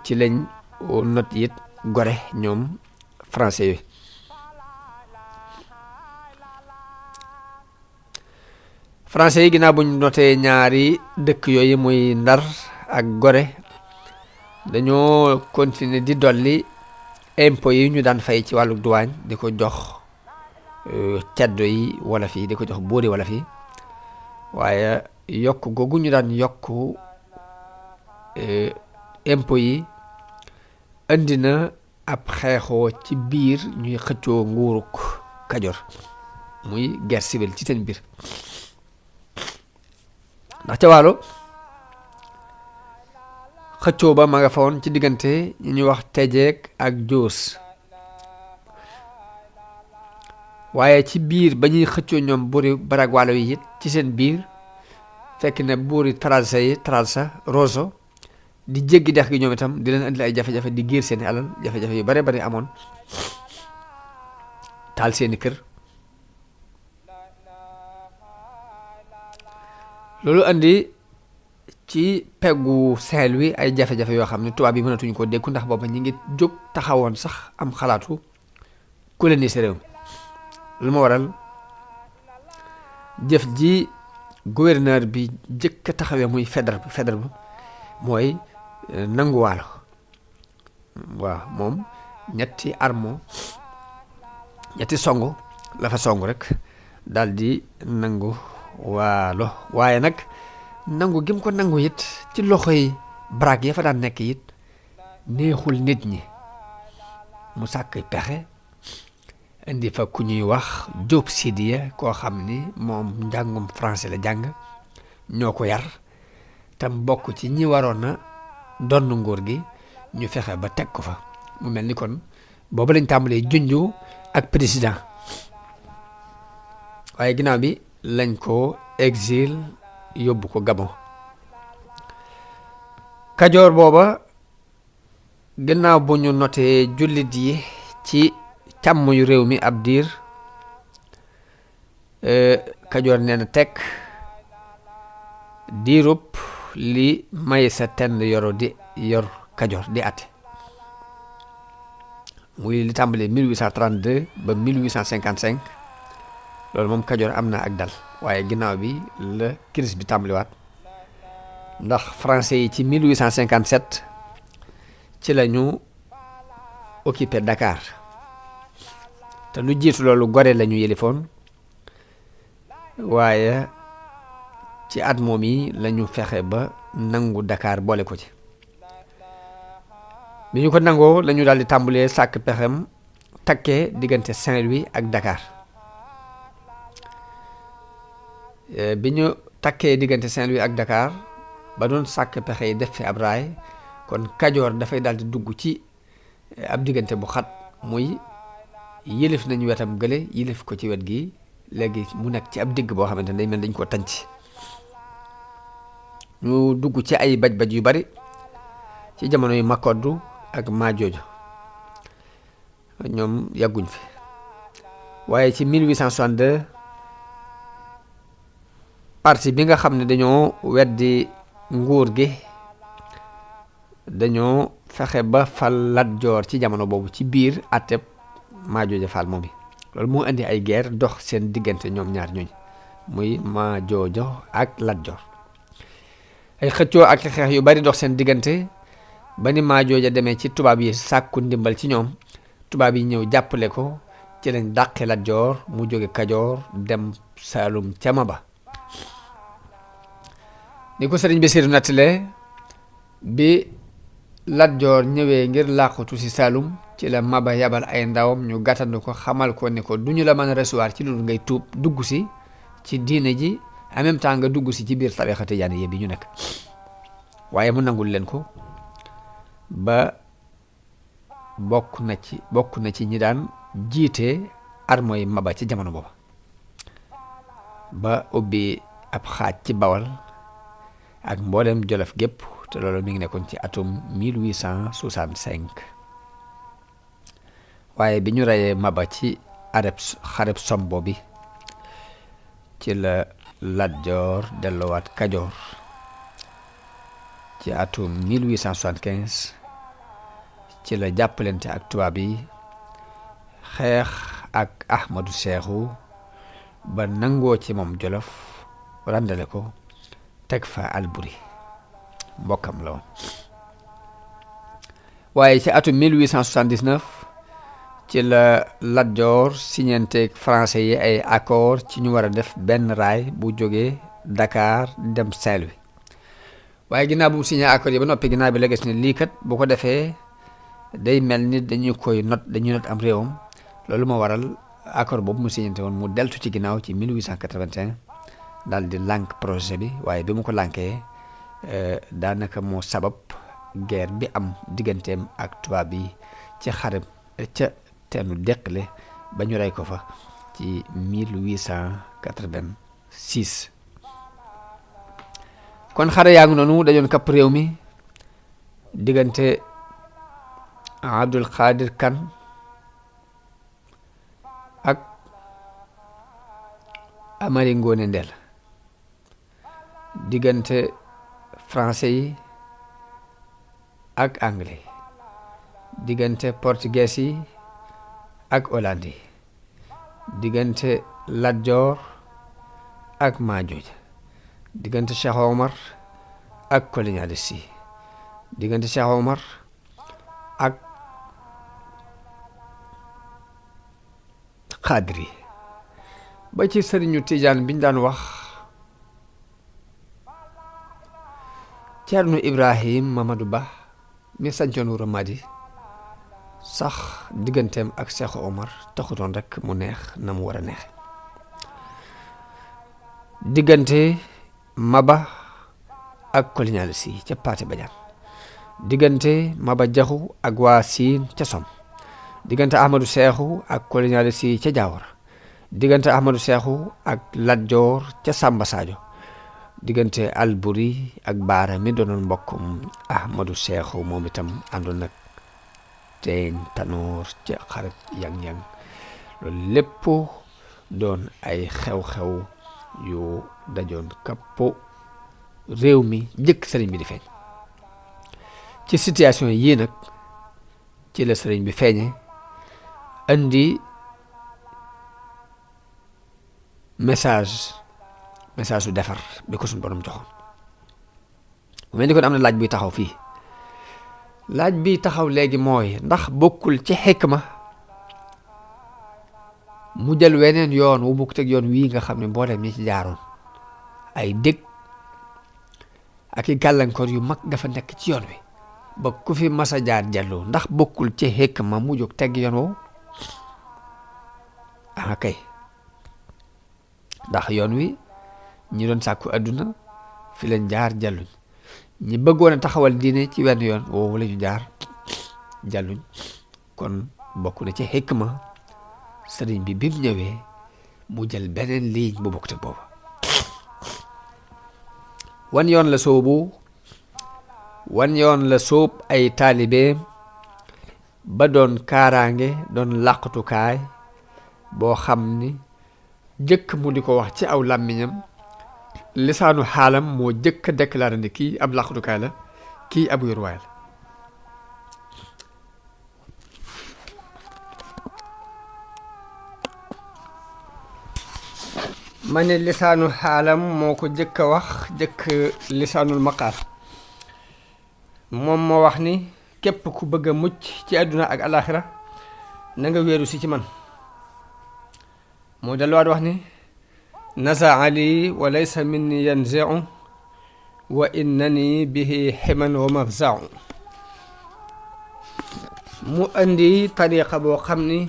ci lañ not it gore ñoom français yooyu français yi ginnaaw buñ notee ñaari dëkk yooyu muy Ndar ak Gore dañoo continuer di dolli impôt yi ñu daan fay ci wàllu douane di ko jox ceddo yi wolof yi di ko jox buuri wolof yi waaye yokk googu ñu daan yokk impôt yi indi na ab xeexoo ci biir ñuy xëccoo nguuruk Kajoor muy guerre civile ci seen biir ndax ca Waalo xëccoo ba ma nga fa woon ci diggante ñi ñuy wax Tejeek ak Joos waaye ci biir ba ñuy xëccoo ñoom buuri Barag Waalo yi it ci seen biir fekk ne buuri Trarza Rosso di jéggi dex gi ñoom itam di leen andil ay jafe-jafe di giir seeni alal jafe-jafe yu bare bari amoon taal seeni kër loolu andi ci peggu Saint-Louis ay jafe-jafe yoo xam ne tubaab yi mënatuñu ko dékku ndax booba ñi ngi jóg taxawoon sax am xalaatu coloniser réew mi lu ma waral jëf ji gouverneur bi jëkk a taxawee muy Faidherbe mooy nangu Waalo waaw moom ñetti songu la fa songu rek daal di nangu Waalo waaye nag nangu gim ko nangu it ci loxoy Brag ya fa daan nekk it neexul nit ñi mu sàkk pexe indi fa ku ñuy wax Diop Sidiya koo xam ni moom njàngum français la jàng ñoo ko yar tam bokk ci ñi waroon a donn nguur gi ñu fexe ba teg ko fa mu mel ni kon boobu lañ tàmbalee junju ak président waaye ginnaaw bi lañ ko exil yóbbu ko Gabon Kajoor booba ginnaaw bu ñu notee jullit yi ci càmm yu réew mi ab diir Kajoor nee na tekk diirub li Maysa Tend Yoro di yor Kajoor di àtte muy li tàmbalee 1832 ba 1855 loolu moom Kajoor am na ak dal waaye ginnaaw bi la crise bi tàmbaliwaat ndax français yi ci 1857 ci la ñu occupé Dakar te lu jiitu loolu Gorée la ñu yëlifoon waaye ci at moom yi la ñu fexe ba nangu Dakar boole ko ci bi ñu ko nangoo la ñu daal di tàmbalee sàkk pexem takkee diggante Saint-Louis ak Dakar bi ñu takkee diggante Saint-Louis ak Dakar ba doon sàkk pexe yi def fi ab raay kon Kajoor dafay daal di dugg ci ab diggante bu xat muy yëlif nañu wetam gële yëlif ko ci wet gi léegi mu nekk ci ab digg boo xamante ne day mel dañ ko tànc ñu dugg ci ay baj-baj yu bari ci jamono yu Makoddu ak Majoojo ñoom yàgguñ fi waaye ci 1862 parti bi nga xam ne dañoo weddi nguur gi dañoo fexe ba fal Lat Joor ci jamono boobu ci biir àtteb Majoojo Fall moom yi loolu moo indi ay guerre dox seen diggante ñoom ñaar ñooñu muy Majoojo ak Lat Joor ay xëccoo ak xeex yu bari dox seen diggante ba ni Majoojo demee ci tubaab yi sàkku ndimbal ci ñoom tubaab yi ñëw jàppale ko ci lañ dàqe Lat Joor mu jóge Kajoor dem Saalum ca Maba ni ko sëriñ Basiiru nattale bi Lat Joor ñëwee ngir làqutu ci Saalum ci la Maba yabal ay ndawam ñu gàttandu ko xamal ko ne ko duñu la mën a recevoir ci loolu ngay tuub dugg si ci diine ji en même temps nga dugg si ci biir tariixa tijaaniyya bi ñu nekk waaye mu nangul leen ko ba bokk na ci ñi daan jiite armée Maba ci jamono booba ba ubbi ab xaaj ci Bawal ak mboolem Jolof gépp te loolu mi ngi nekkoon ci atum 1865 waaye bi ñu reyee Maba ci xareb Sombo bi ci la Lat Joor delluwaat Kajoor ci atum 1875 ci la jàppalante ak tubaab yi xeex ak Ahmadu Seexu ba nangoo ci moom Jolof randale ko teg fa Alburi mbokkam la woon waaye ci atum 1879 ci la Lat Joor signanteeg français yi ay accord ci ñu war a def benn raay bu jógee Dakar dem Saint-Louis waaye ginnaaw bu mu signé accord yi ba noppi ginnaaw bi la gis ne lii kat bu ko defee day mel ni dañuy not am réewam loolu moo waral accord boobu mu signante woon mu deltu ci ginnaaw ci 1881 daal di lànk projet bi waaye bi mu ko lànkee daanaka moo sabab guerre bi am digganteem ak tubaab bi ci xare ca teenu Deqale ba ñu rey ko fa ci 1886 kon xare yaa ngi noonu dajoon kapp réew mi diggante Abdul Qadir Kan ak Amari Ngoone Ndel diggante français yi ak anglais diggante portugais yi ak hollandais yi diggante Lat Joor ak Maajooj diggante Cheikh Omar ak colonialiste yi diggante Cheikh Omar ak xaadri ba ci sëriñu Tijaan biñ daan wax Ceerno Ibrahim Mamadou Ba mi sancoon Wuro Madi sax digganteem ak Cheikh Omar taxutoon rek mu neex na mu war a neexe diggante Maba ak colonialiste yi ca Paate Badiane diggante Maba Jaxu ak waa Siin ca Som diggante Ahmadou Seexu ak colonialiste yi ca Jaawara diggante Ahmadou Seexu ak Lat Joor ca Samba Sadio diggante Alburi ak Baara mi doonoon mbokkum Ahmadou Seexu moom itam àndoon nag Teeñ Tanoor ca xarit yang-yang loolu lépp doon ay xew-xew yu dajoon kappo réew mi jëkk sëriñ bi di feeñ ci situation yii nag ci la sëriñ bi feeñe andi message su defar bi ko suñu borom joxoon bu mel ni kon am na laaj buy taxaw fii laaj bi taxaw léegi mooy ndax bokkul ci xikma mu jël weneen yoon wu bokk teg yoon wii nga xam ne mboolem ñi ci jaaroon ay dëkk ak i gàllankoor yu mag dafa nekk ci yoon wi ba ku fi masa jaar jallu ndax bokkul ci xikma mu jóg teg yoon woowu kay ndax yoon wi ñi doon sàkku àdduna fi leen jaar jalluñ ñi bëggoon a taxawal diine ci wenn yoon woowu la ñu jaar jalluñ kon bokk na ci xikma sëriñ bi mu ñëwee mu jël beneen ligne bu bokk te boobu wan yoon la sóob ay taalibeem ba doon kaaraange doon làqatukaay boo xam ni jëkk mu di ko wax ci aw làmmiñam lisaanu xaalam moo jëkk a déclaré ne kii ab làqatukaay la kii ab wéruwaay la ma ne lisaanu xaalam moo ko jëkk a wax jëkk lisaanul maqaal moom moo wax ni képp ku bëgg a mucc ci àdduna ak alaxira na nga wéeru si ci man moo delluwaat wax ni nasa ali wa laysa minni yanzi'u wa innani bihi ximan wa mafza'u mu andi tariqa boo xam ni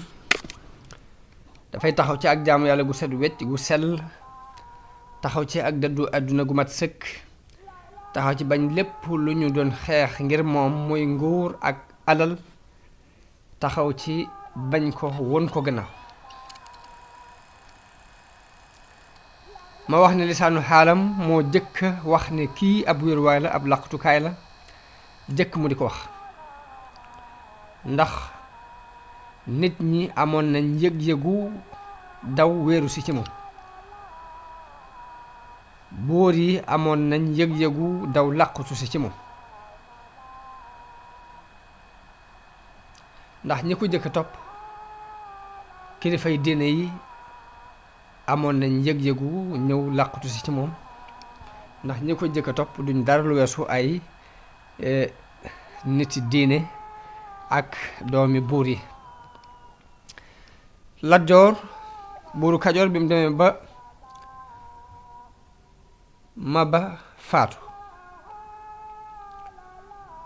dafay taxaw ci ak jaamu yàlla gu set wecc gu sell taxaw ci ak dëddu àdduna gu mat sëkk taxaw ci bañ lépp lu ñu doon xeex ngir moom muy nguur ak alal taxaw ci bañ ko won ko gannaaw ma wax ne lisaanu xaalam moo jëkk wax ne kii ab wéruwaay la ab laqtukaay la jëkk mu di ko wax ndax nit ñi amoon nañ yëg-yëgu daw wéeru si ci moom buur yi amoon nañ yëg-yëgu daw làqutu si ci moom ndax ñi ko jëkk topp kilifay diine yi amoon nañ yëg-yëgu ñëw làqutu si ci moom ndax ñi ko jëkk topp duñ dara lu weesu ay niti diine ak doomi buur yi Lat Joor buuru Kajoor bi mu demee ba Maba faatu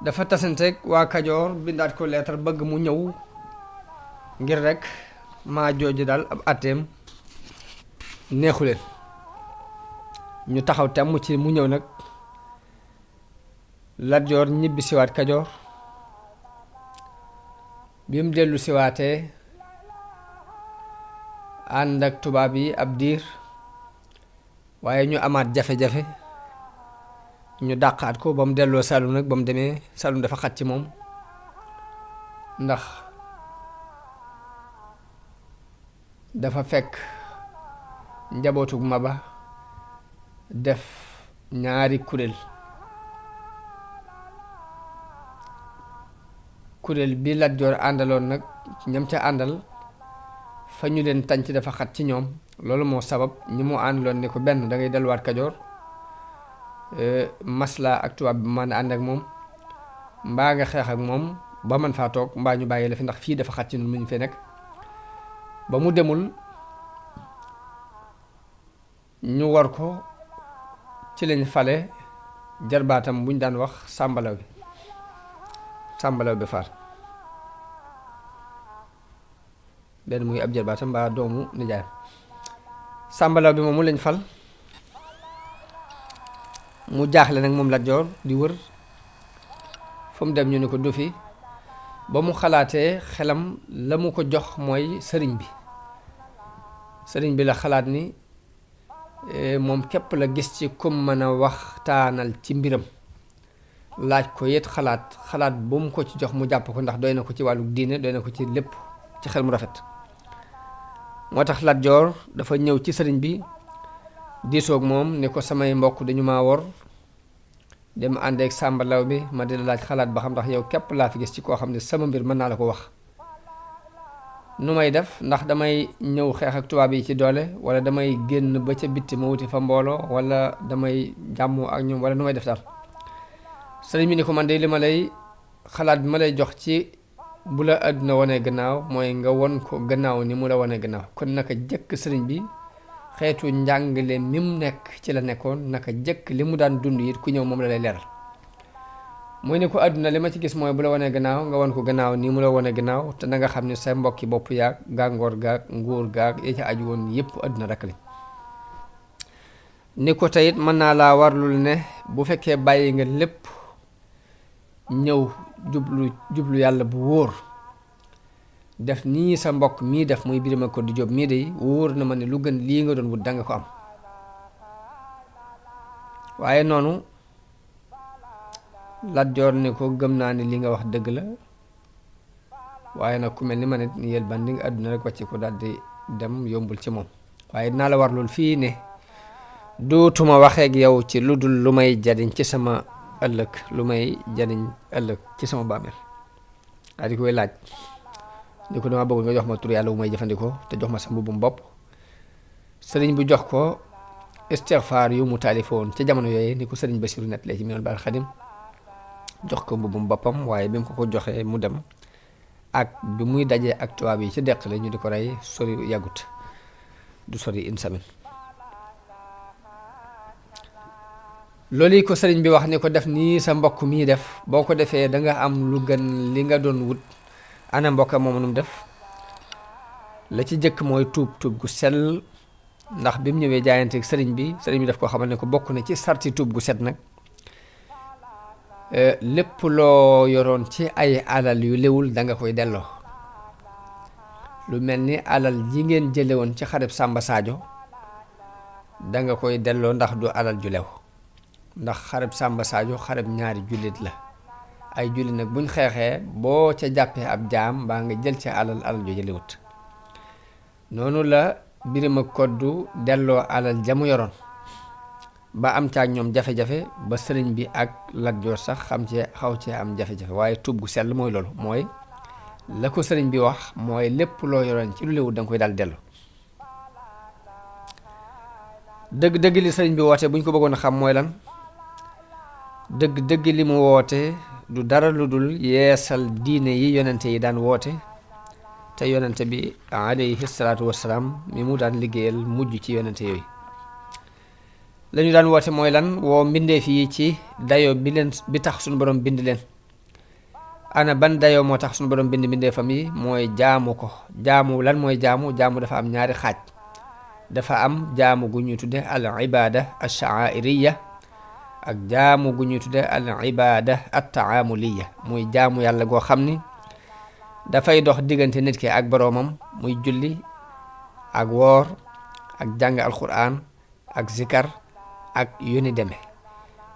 dafa tasanteeg waa Kajoor bindaat ko leetar bëgg mu ñëw ngir rek maa jooju daal ab àtteem neexu leen ñu taxaw temm ci mu ñëw nag. Lat Joor ñibbi siwaat Kajoor bi mu dellu siwaatee ànd ak tubaab yi ab diir waaye ñu amaat jafe-jafe ñu dàqaat ko ba mu delloo Saalum nag ba mu demee Saalum dafa xat ci moom ndax dafa fekk njabootug Maba def ñaari kuréel bi Lat Joor àndaloon nag ñam ca àndal fa ñu leen tànc dafa xat ci ñoom loolu moo sabab ñi mu àndaloon ne ko benn da ngay delluwaat Kajoor masla ak tubaab bi man ànd ak moom mbaa nga xeex ak moom ba man faa toog mbaa ñu bàyyi la fi ndax fii dafa xat ci ñun mu ñu fee nekk ba mu demul ñu war ko ci lañ fale jarbaatam buñ daan wax Sàmbalaw bi faat benn muy ab jarbaatam mbaa doomu nijaayam Sàmbalaw bi moomu lañ fal mu jaaxle nag moom Lat Joor di wër fu mu dem ñu ne ko du fi ba mu xalaatee xelam la mu ko jox mooy sëriñ bi la xalaat ni moom képp la gis ci kum mën a waxtaanal ci mbiram laaj ko yet xalaat bu mu ko ci jox mu jàpp ko ndax doy na ko ci wàllu diine doy na ko ci lépp ci xel mu rafet moo tax Lat Joor dafa ñëw ci sëriñ bi diisoog moom ni ko samay mbokk dañu maa wor dem ànd ak Sàmbalaw bi ma di la laaj xalaat ba xam ndax yow képp laa fi gis ci koo xam ne sama mbir mën naa la ko wax nu may def ndax damay ñëw xeex ak tubaab yi ci doole wala damay génn ba ca bitti ma wuti fa mbooloo wala damay jàmmoo ak ñoom wala nu may def daal sëriñ bi ni ko man de li ma lay xalaat bi ma lay jox ci bu la àdduna wane gannaaw mooy nga won ko gannaaw ni mu la wane gannaaw kon naka jëkk sëriñ bi xeetu njàngale mi mu nekk ci la nekkoon naka jëkk li mu daan dund it ku ñëw moom la lay leeral muy ni ko àdduna li ma ci gis mooy bu la wanee gannaaw nga won ko gannaaw nii mu la wane gannaaw te na nga xam ne sa mbokki bopp yaag gàngoor gaag nguur gaag yi ci aju woon yëpp àdduna rek lañ ni ko teyit mën naa laa warlul ne bu fekkee bàyyi nga lépp ñëw jublu yàlla bu wóor def nii sa mbokk mii def muy Birima Koddi Jóob mii day wóor na ma ne lu gën lii nga doon wut danga ko am waaye noonu Lat Joor ne ko gëm naa ne li nga wax dëgg la waaye nag ku mel ni ma ne yel bandi nga àdduna rek wàcc ko daldi dem yombul ci moom waaye dinaa la war loolu fii ne dootuma waxeeg yow ci lu dul lu may jariñ ci sama ëllëg ci sama bàmmeel daa di koy laaj ni ko dama bëgg nga jox ma tur yàlla wu may jëfandikoo te jox ma sa mbubbum bopp sëriñ bu jox ko istixfaar yu mu taalifoon ca jamono yooyu ni ko sëriñ Basiru nettalee ci Minanul Baaqil Xadiim jox ko mbubbum boppam waaye bi mu ko joxee mu dem ak bi muy dajee ak tubaab yi ci deq la ñu di ko rey sori yàggut du sori une semaine loolu yi ko sëriñ bi wax ni ko def nii sa mbokk mii def boo ko defee da nga am lu gën li nga doon wut ana mbokka moom nu mu def la ci jëkk mooy tuub gu sell ndax bi mu ñëwee jaayanteeg sëriñ bi daf ko xamal ne ko bokk na ci sarti tuub gu set nag lépp loo yoroon ci ay alal yu léwul da nga koy delloo lu mel ni alal ji ngeen jële woon ci xareb Samba Sadio da nga koy delloo ndax du alal ju lew ndax xareb Samba Sadio xareb ñaari jullit la ay jullit nag buñ xeexee boo ca jàppee ab jaam mbaa nga jël ca alal ju jëlewut noonu la Birima Koddu delloo alal jamu yoroon ba am caag ñoom jafe-jafe ba sëriñ bi ak Lat Joor sax xaw cee am jafe-jafe waaye tuub gu sell mooy loolu mooy la ko sëriñ bi wax mooy lépp loo yoroon ci lu léwu da nga koy daal dellu dëgg li sëriñ bi woote bu ñu ko bëggoon a xam mooy lan dëgg li mu woote du dara lu dul yeesal diine yi yonente yi daan woote te yonente bi alayhi salaatu wassalaam mi mu daan liggéeyal mujj ci yonente yooyu. lañu daan woote mooy lan? woo mbindeef yi ci dayo bi tax suñu borom bind leen. ana ban dayoo moo tax suñu borom bind mbindeefam yi? mooy jaamu ko. jaamu lan mooy jaamu? jaamu dafa am ñaari xaaj. dafa am jaamu gu ñuy tudde al ibada al sha'airiya ak jaamu gu ñuy tudde al ibada at taamuliya. muy jaamu yàlla goo xam ni dafay dox diggante nit ki ak boroomam, muy julli ak woor ak jàng alquran ak zikar ak yu ni demee.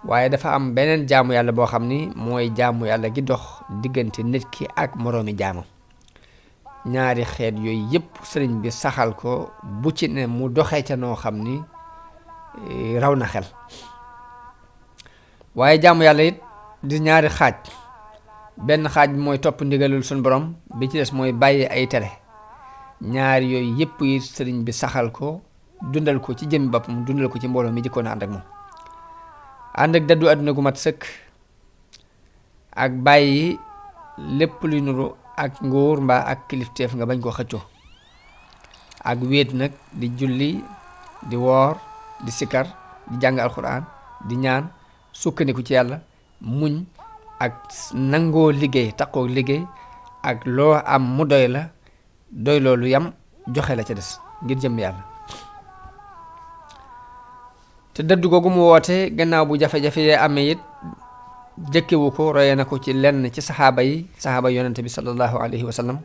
waaye dafa am beneen jaamu yàlla boo xam ni mooy jaamu yàlla gi dox diggante nit ki ak moroomi jaamam. ñaari xeet yooyu yëpp sëriñ bi saxal ko, bu ci ne mu doxee ca noo xam ni raw na xel. waaye jaamu yàlla it di ñaari xaaj. benn xaaj bi mooy topp ndigalul suñu borom, bi ci des mooy bàyyi ay tere. ñaari yooyu yëpp yi sëriñ bi saxal ko, dundal ko ci jëmmi boppam, dundal ko ci mbooloo mi jëkkoon a ànd ak moom. ànd ak daddu àdduna gu mat sëkk ak bàyyi lépp luy nuru ak nguur mbaa ak kilifteef nga bañ koo xëccoo. ak wéet nag di julli, di woor, di sikar, di jàng alxuraan, di ñaan, sukkandiku ci yàlla, muñ ak nangoo liggéey, takkoo liggéey ak loo am mu doy la, doy loolu yam joxe la ca des ngir jëm yàlla. te dëdd googu mu woote gannaaw bu jafe-jafe yee amee it jëkkewu ko, roye na ko ci lenn ci saxaaba yonente bi sallallahu alayhi wa sallam.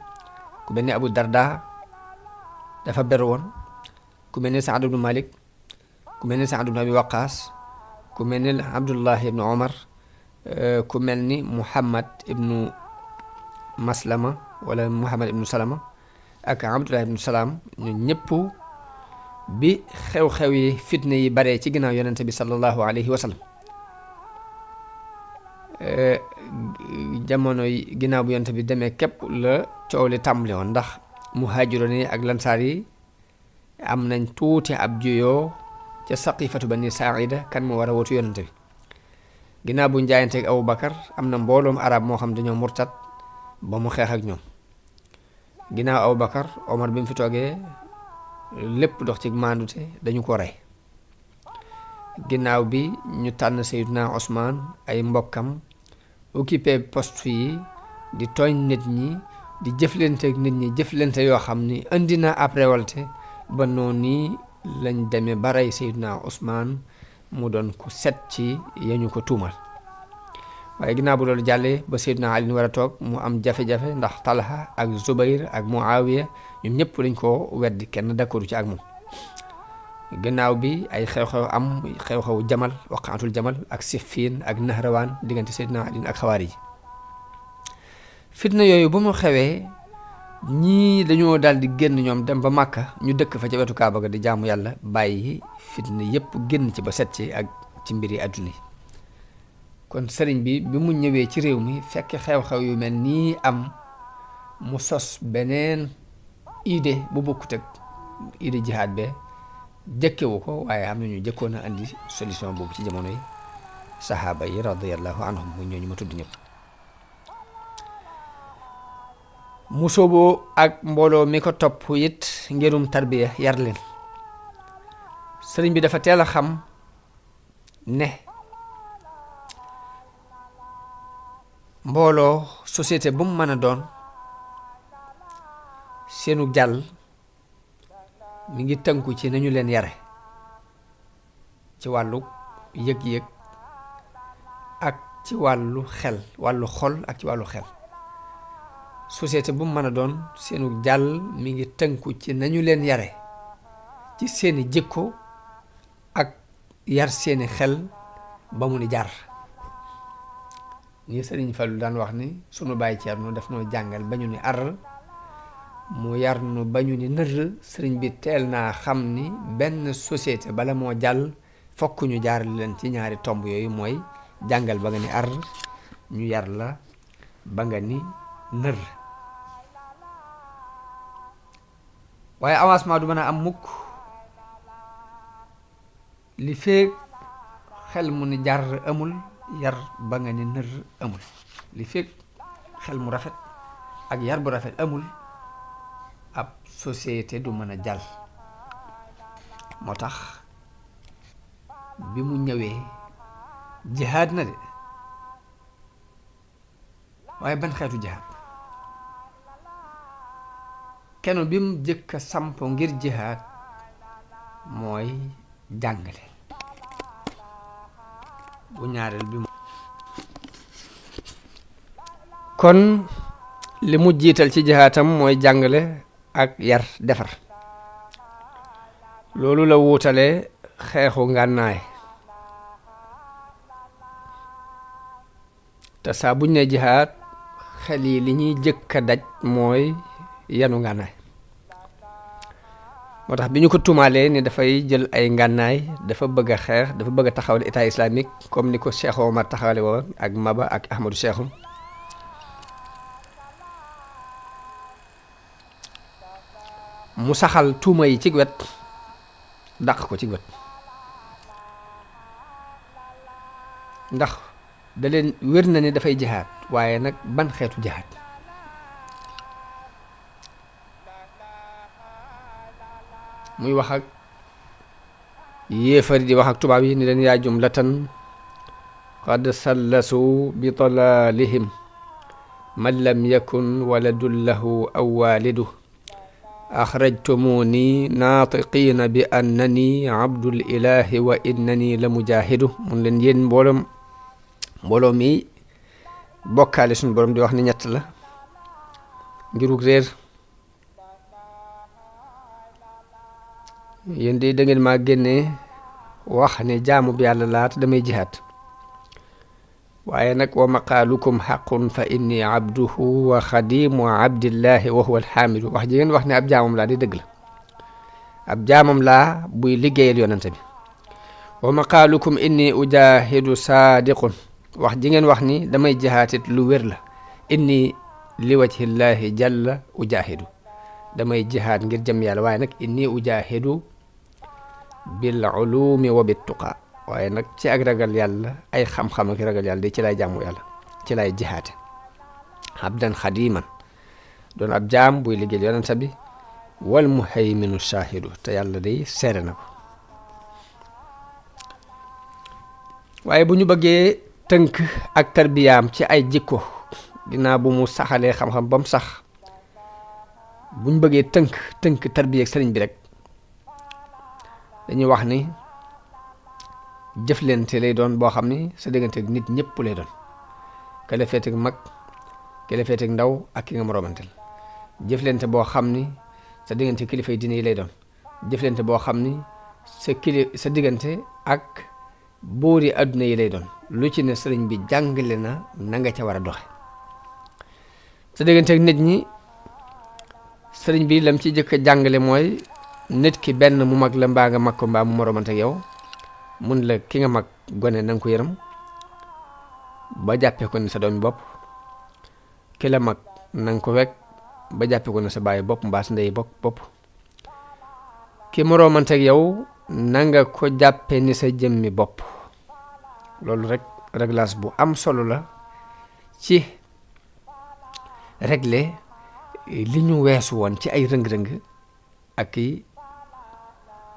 ku mel ni Abu Darda dafa beru woon, ku mel ni Saad ibnu Malik, ku mel ni Saad ibnu Abi Waqaas, ku mel ni Abdullah ibnu Omar, ku mel ni Muhammad ibnu Maslama wala Muhammad ibnu Salama ak Abdullah ibnu Salaam. ñu ñëpp bi xew-xew yi fitna yi bare ci ginnaaw yonente bi sallallahu alayhi wa sallam, jamono yi ginnaaw bu yonente bi demee képp la coow li tàmbali woon, ndax muhaajiroon yi ak lansaar yi am nañ tuuti ab juyoo ca saqifatu bani saida kan moo war a wootu yonente bi. ginnaaw bu njaayanteeg Abu Bakar am na mbooloom arab moo xam dañoo murtat ba mu xeex ak ñoom. ginnaaw Abu Bakar, Omar bi mu fi toogee lépp dox ci maandute, dañu ko rey. ginnaaw bi ñu tànn Seydina Ousmane, ay mbokkam occupé poste yi di tooñ nit ñi, di jëflante ak nit ñi jëflante yoo xam ni indi na ab révolte ba noonu nii lañ demee ba rey Seydina Ousmane mu doon ku set ci yañu ko tuumal. waaye ginnaaw bu loolu jàllee ba Seydina Ali war a toog, mu am jafe-jafe ndax Talha ak Zubayr ak Muawiya ñoom ñëpp dañ koo weddi, kenn d'accordu ci ak moom. gannaaw bi ay xew-xew am, xew-xew Jamal, waqaatul Jamal ak Siffin ak Nahrawaan diggante Seydina Ali ak Xawaarij. fitna yooyu bu mu xewee, ñii dañoo daal di génn ñoom dem ba Màkka, ñu dëkk fa ca wetu Kaaba ga di jaamu yàlla, bàyyi fitna yépp génn ci ba set ci ak ci mbiri àdduna yi. kon sëriñ bi mu ñëwee ci réew mi fekk xew-xew yu mel nii am, mu sos beneen idée bu bokkut ak idée jihaad be, jëkkewu ko, waaye am nañu jëkkoon a andi solution boobu ci jamono yi sahaaba yi radiyallahu anhum, muy ñooñu ma tudd ñëpp. mu sooboo ak mbooloo mi ko topp it ngirum tarbiya, yar leen. sëriñ bi dafa teel a xam ne mbooloo société bu mu mën a doon, seenu jàll mi ngi tënku ci nañu leen yare ci wàllu yëg-yëg ak ci wàllu xel, wàllu xol ak ci wàllu xel. société bu mu mën a doon, seenu jàll mi ngi tënku ci nañu leen yare ci seeni jikko ak yar seeni xel ba mu ni jar. ni Sëriñ Fallu daan wax ni sunu bàyyi Ceerno daf noo jàngal ba ñu ni ar, mu yar nu ba ñu ni nër. sëriñ bi teel naa xam ni benn société bala moo jàll fokk ñu jaar leen ci ñaari tomb yooyu, mooy jàngal ba nga ni ar, ñu yar la ba nga ni nër. waaye avancement du mën a am mukk li feek xel mu ni jar amul, yar ba nga ni nër amul. li feek xel mu rafet ak yar bu rafet amul, ab société du mën a jàll. moo tax bi mu ñëwee jihaad na de waaye ban xeetu jihaad kenn bi mu jëkk a samp ngir jihaad mooy jàngale. bu ñaareel bi kon li mu jiital ci jihaatam mooy jàngale ak yar defar. loolu la wuutale xeexu ngànnaay te saa buñ ne jihaad xel yi li ñuy jëkk a daj mooy yanu ngànnaay. moo tax bi ñu ko tuumaalee ni dafay jël ay ngànnaay dafa bëgg a xeex dafa bëgg a taxawal état islamique comme ni ko Cheikh Omar taxawale woon ak Maba ak Ahmadou Cheikhum mu saxal tuuma yi ci wet dàq ko ci wet ndax da leen wér na ni dafay jihaad waaye nag ban xeetu jihaad. muy wax ak yéefari di wax ak tubaab yi ni leen yaa jumlatan qad sallasu bi dalalihim man lam yakun waladun lahu aw walidu axrajtumuni naatiqina bi annani abdul ilahi wa innani la mujahidu. mun leen yéen mbooloo mi bokkaale suñu borom di wax ni ñett la ngirug réer. yéen de da ngeen maa génne wax ne jaamu bi yàlla laat damay jihaad waaye nag wa maqaalukum xaqun fa inni abduhu wa xadimu abdillahi wa huwa alxaamidu. wax ji ngeen wax ne ab jaamam laa di dëgg la ab jaamam laa buy liggéeyal yonante bi. wa maqaalukum inni ujahidu saadiqun wax ji ngeen wax ni damay jihaatit lu wér la. inni li wajhillahi jalla ujahidu damay jihaad ngir jëm yàlla waaye nag inni ujahidu bil ulumi wa bit tuqa waaye nag ci ak ragal yàlla ay xam-xam ak ragal yàlla de ci lay jaamu yàlla ci lay jihaate. abdan xadiman doon ab jaam buy liggéeyal yonent bi wal muhayminu shahidu te yàlla day seere na ko. waaye bu ñu bëggee tënk ak tarbiyaam ci ay jikko dinaa bu mu saxalee xam-xam ba mu sax bu ñu bëggee tënk tarbiya ak sëriñ bi rek dañuy wax ni jëflante lay doon boo xam ni sa diggante ak nit ñëpp lay doon ka la féete ak mag ka la féete ak ndaw ak ki nga moroomanteel. jëflante boo xam ni sa diggante kilifa yi diine yi lay doon. jëflante boo xam ni sa diggante ak buuri adduna yi lay doon. lu ci ne sëriñ bi jàngale na nga ca war a doxe. sa diggante ak nit ñi sëriñ bi lam ci jëkk a jàngale mooy nit ki benn mu mag la mbaa nga mag ko mbaa mu moromante ak yow mun la ki nga mag gone na nga ko yërëm ba jàppee ko ne sa doomi bopp. ki la mag na nga ko wekk ba jàppee ko ne sa bàyyi bopp mbaa sa ndey bopp. ki moromante ak yow na nga ko jàppee ni sa jëmmi bopp. loolu rek réglage bu am solo la ci régler li ñu weesu woon ci ay rëng-rëng ak i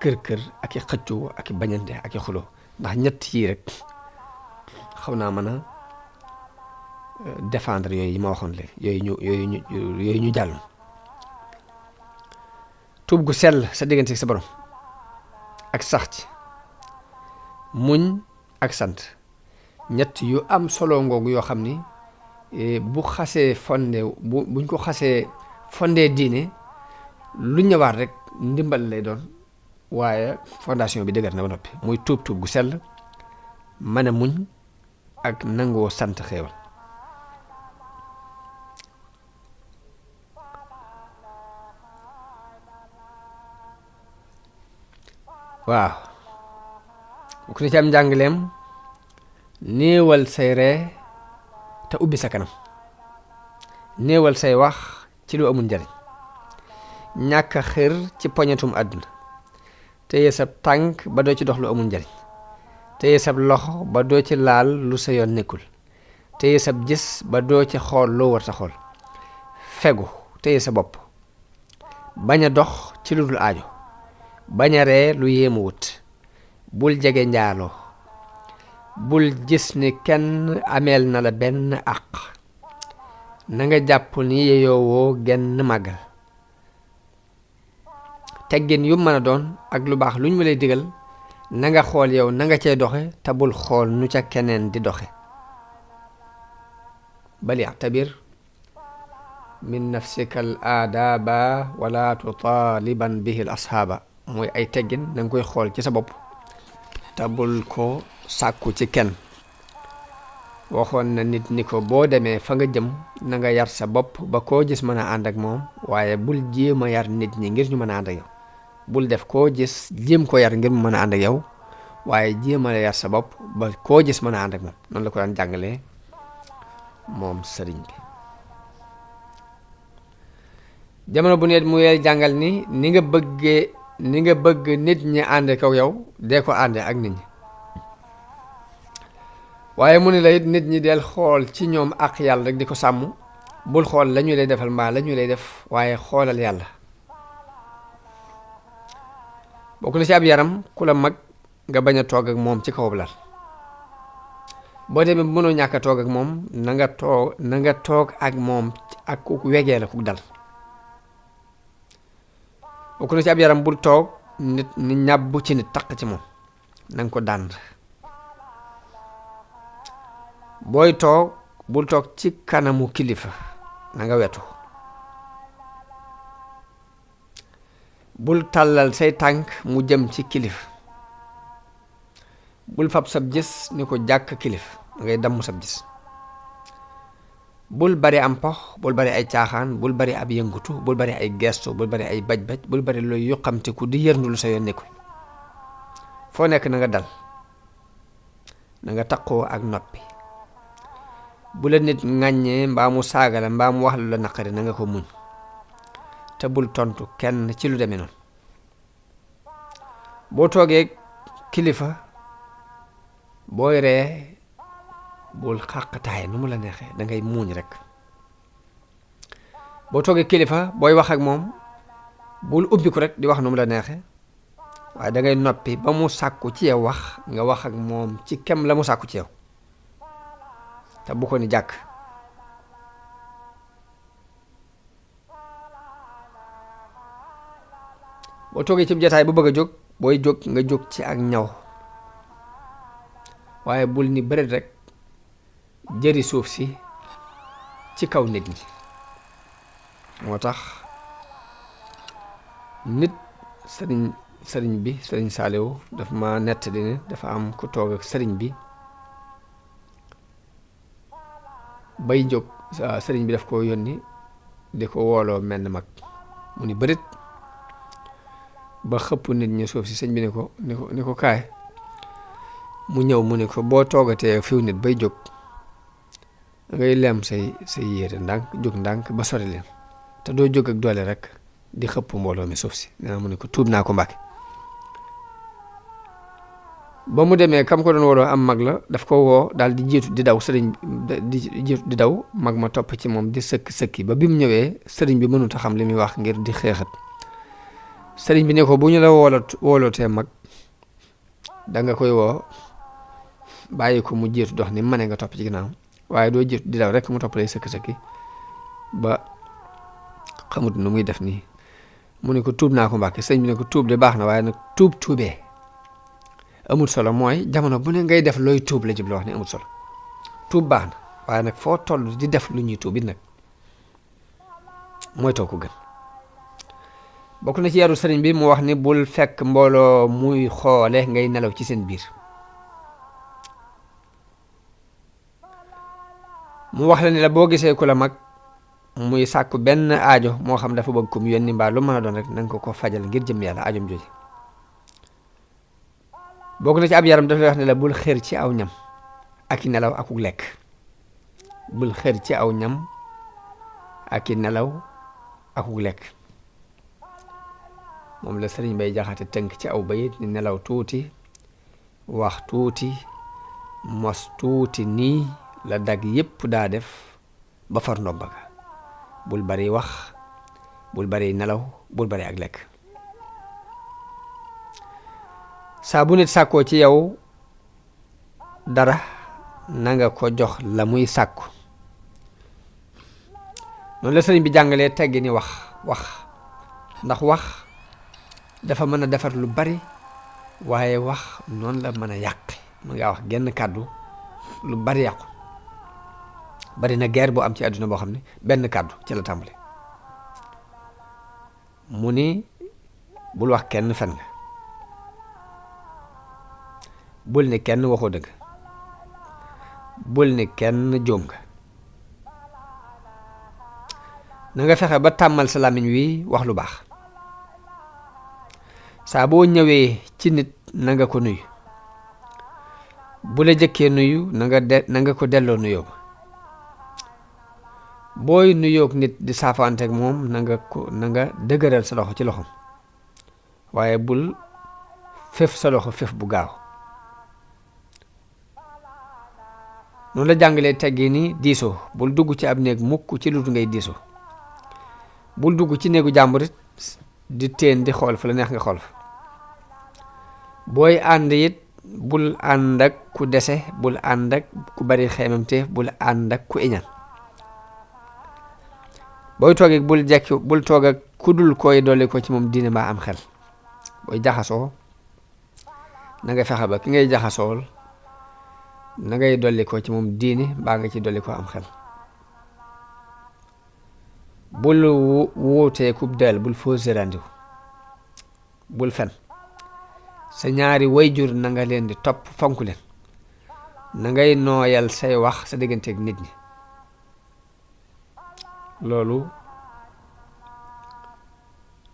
kër-kër ak i xëccoo ak i bañante ak i xulo ndax ñett yii rek xaw naa mën a défendre yooyu yi ma waxoon léegi yooyu ñu jàll. tuub gu sell sa diggante sa borom ak sax ci muñ ak sant ñett yu am solo ngoogu yoo xam ni bu xasee buñ ko xasee fondé diine lu ñëwaat rek ndimbal lay doon waaye fondation bi dëgër na ba noppi. muy tuub gu sell mën a muñ ak nangoo sant xéewal. waaw bu ko ci am njàngaleem néewal say ree te ubbi sa kanam. néewal say wax ci lu amul njariñ. ñàkk a xër ci poñetum àdduna. téye sab tànk ba doo ci dox lu amul njariñ. téye sab loxo ba doo ci laal lu sa yoon nekkul. téye sab gis ba doo ci xool loo war sa xool. fegu téye sa bopp bañ a dox ci lu dul aajo, bañ a ree lu yéemu wut, bul jege njaaloo, bul gis ni kenn ameel na la benn àq, na nga jàpp ni yeyoowoo genn màggal. teggin yu mën a doon ak lu baax lu ñu lay digal na nga xool yow na nga cay doxe te bul xool nu ca keneen di doxe. bal ya'tabir min nafsika al aadaaba wala tutaaliban bihi al ashaaba, mooy ay teggin na nga koy xool ci sa bopp te bul ko sàkku ci kenn. waxoon na nit ni ko boo demee fa nga jëm na nga yar sa bopp ba koo gis mën a ànd ak moom, waaye bul jéem a yar nit ñi ngir ñu mën a ànd ak yow. bul def koo gis jéem ko yar ngir mu mën a ànd ak yow, waaye jéem a yar sa bopp ba koo gis mën a ànd ak moom. noonu la ko daan jàngalee moom sëriñ bi. jamono bu nekk mu yee jàngal ni nga bëgg nit ñi ànd ak yow dee ko ànd ak nit ñi, waaye mu ni la it nit ñi del xool ci ñoom ak yàlla rek di ko sàmm. bul xool la ñu lay defal mbaa la ñu lay def, waaye xoolal yàlla. bokk na ci ab yaram ku la mag nga bañ a toog ak moom ci kaw lal. boo demee mënoo ñàkk a toog ak moom na nga toog ak moom ak ku wegee la ku dal. bokk na ci ab yaram bul toog nit ni ñàbbu ci nit taq ci moom, na nga ko dànd. booy toog bul toog ci kanamu kilifa, na nga wetu. bul tàllal say tànk mu jëm ci kilifa. bul fab sab gis ni ko jàkk kilifa, ngay damm sab gis. bul bari am pox, bul bari ay caaxaan, bul bari ab yëngutu, bul bari ay gestu, bul bari ay baj-baj, bul bari looy yuqamtiku di yërndu lu sa yoon nekkul. foo nekk na nga dal, na nga taqoo ak noppi. bu la nit ŋàññee mbaa mu saaga la mbaa mu wax lu la naqari na nga ko muñ, te bul tontu kenn ci lu demee noonu. boo toogee kilifa booy ree bul xàqtaay nu mu la neexee, da ngay muuñ rek. boo toogee kilifa booy wax ak moom bul ubbi ko rek di wax nu mu la neexee, waaye da ngay noppi ba mu sàkku ci yow wax nga wax ak moom ci kem la mu sàkku ci yow, te bu ko ni jàkk. boo toogee ci jataay bu bëgg a jóg booy jóg nga jóg ci ak ñaw, waaye bul ni bëreet rek jëri suuf si ci kaw nit ñi. moo tax nit sëriñ Saaliw dafa ma nettali ne dafa am ku toog ak sëriñ bi bay jóg. sëriñ bi daf ko yónni di ko wooloo menn mag, mu ni bërit ba xëpp nit ñi suuf si. sëñ bi ni ko kaay. mu ñëw mu ni ko boo toogatee fiw nit bay jóg ngay lem say yére ndànk, jóg ndànk ba sori leen, te doo jóg ak doole rek di xëpp mbooloo mi suuf si. nee na mu ni ko tuub naa ko Mbàkke. ba mu demee kam ko doon wooloo am mag la, daf ko woo daal di jiitu di daw. sëriñ di jiitu di daw, mag ma topp ci moom di sëkki ba bi mu ñëwee sëriñ bi mënut a xam li muy wax ngir di xeexat. sëriñ bi ne ko bu ñu la woolootee mag da nga koy woo bàyyi ko mu jiitu dox ni mane nga topp ci ginnaaw, waaye doo jiitu di daw rek mu topp lay sëkki ba xamut nu muy def nii. mu ne ko tuub naa ko Mbàkke. sëriñ bi ne ko tuub de baax na, waaye nag tuubee amul solo. mooy jamono bu ne ngay def looy tuub la jublu wax ni amul solo. tuub baax na, waaye nag foo toll di def lu ñuy tuub it nag mooy too ko gën. bokk na ci yaru sëriñ bi mu wax ni bul fekk mbooloo muy xoole ngay nelaw ci seen biir. mu wax la ni la boo gisee ku la mag muy sàkku benn aajo moo xam dafa bëgg ko mu yónni mbaa lu mën a doon rek na nga ko fajal ngir jëm yàlla aajom jooju. bokk na ci ab yaram dafay wax ne la bul xër ci aw ñam ak i nelaw akuk lekk. bul xër ci aw ñam ak i nelaw akuk lekk. moom la sëriñ Bay Jaxate tënk ci aw bayit ni nelaw tuuti, wax tuuti, mos tuuti, nii la dag yépp daa def ba far ndomba ga. bul bari wax bul bari nelaw bul bari ak lekk. saa bu nit sàkkoo ci yow dara na nga ko jox la muy sàkku. noonu la sëriñ bi jàngalee teggi ni wax ndax wax dafa mën a defar lu bari waaye wax noonu la mën a yàq. mën ngaa wax genn kàddu lu bari yàqu. bari na guerre boo am ci àdduna boo xam ne benn kàddu ci la tàmbali. mu ni bul wax kenn fen nga, bul ni kenn waxoo dëgg, bul ni kenn jóom nga. na nga fexe ba tàmmal sa làmmiñ wi wax lu baax. saa boo ñëwee ci nit na nga ko nuyu. bu la jëkkee nuyu na nga ko delloo nuyoo ba. booy nuyoog nit di saafaante ak moom na nga dëgëral sa loxo ci loxom waaye bul fef sa loxo fef bu gaaw. noonu la jàngalee teggi ni diisoo. bul dugg ci ab néeg mukk ci lu ngay diisoo. bul dugg ci néegu jàmbur it di teen di xool fa la neex nga xool fa. booy ànd it bul ànd ak ku dese, bul ànd ak ku bari xeemamte, bul ànd ak ku iñaan. booy toog ak bul toog ak ku dul koy dolli ko ci moom diine mbaa am xel. booy jaxasoo na nga fexe ba ki ngay jaxasool na ngay dolli ko ci moom diine mbaa nga ci dolli ko am xel. bul wuutee kub del, bul fausser rendez-vous, bul fen. sa ñaari wayjur na nga leen di topp fonk leen. na ngay nooyal say wax sa digganteeg nit ñi. loolu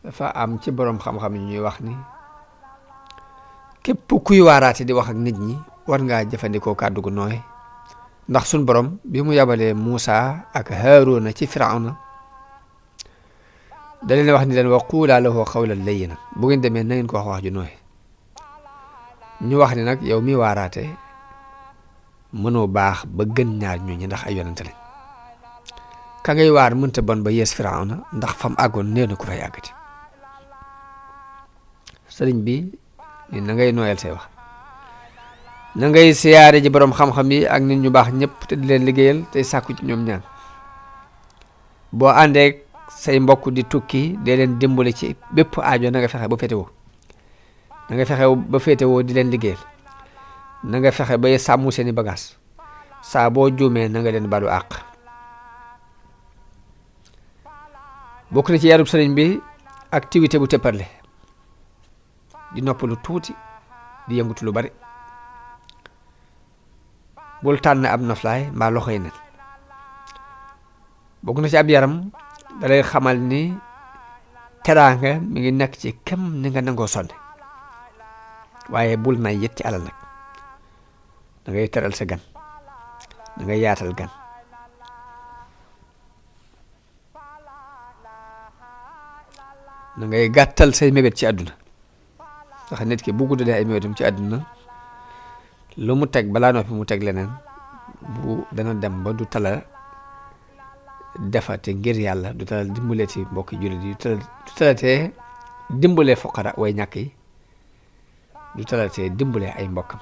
dafa am ci boroom xam-xam yi ñuy wax ni képp kuy waaraate di wax ak nit ñi war ngaa jëfandikoo kàddu gu nooy. ndax suñ borom bi mu yabalee Muusa ak Haaruna ci Firawna da leen wax ni leen wa quulaa lahu qawlan layyinan, bu ngeen demee na ngeen ko wax ju nooy. ñu wax ni nag yow mi waaraate mënoo baax ba gën ñaar ñooñu ndax ay yonente lañ. ka ngay waar mënta bon ba yees Firawna ndax fam àggoon nee na ku fay àggati. sëriñ bi ni na ngay nooyal say wax. na ngay siyaare ji boroom xam-xam yi ak nit ñu baax ñëpp te di leen liggéeyal tey sàkku ci ñoom ñaan. boo àndeek say mbokk di tukki dee leen dimbali ci bépp aajo na nga fexe ba féetewoo. na nga fexe ba féetewoo di leen liggéeyal. na nga fexe ba sàmm seeni bagaas. saa boo juumee na nga leen balu àq. bokk na ci yarub sëriñ bi activité bu tëpparle. di noppalu tuuti di yëngutu lu bari. bul tànn ab noflaay mbaa loxo yi nen. bokk na ci ab yaram dalay xamal ni teraanga mi ngi nekk ci kem ni nga nangoo sonne. waaye bul nay yit ci alal nag. da ngay teral sa gan. da ngay yaatal gan. da ngay gàttal say mébét ci àdduna. ndax nit ki bu guddalee ay mébétam ci àdduna lu mu teg balaa noppi mu teg leneen bu dana dem ba du tala defate ngir yàlla, du tala dimbalee ci mbokki jullit yi, du talatee dimbalee foqara way ñàkk yi, du talatee dimbalee ay mbokkam.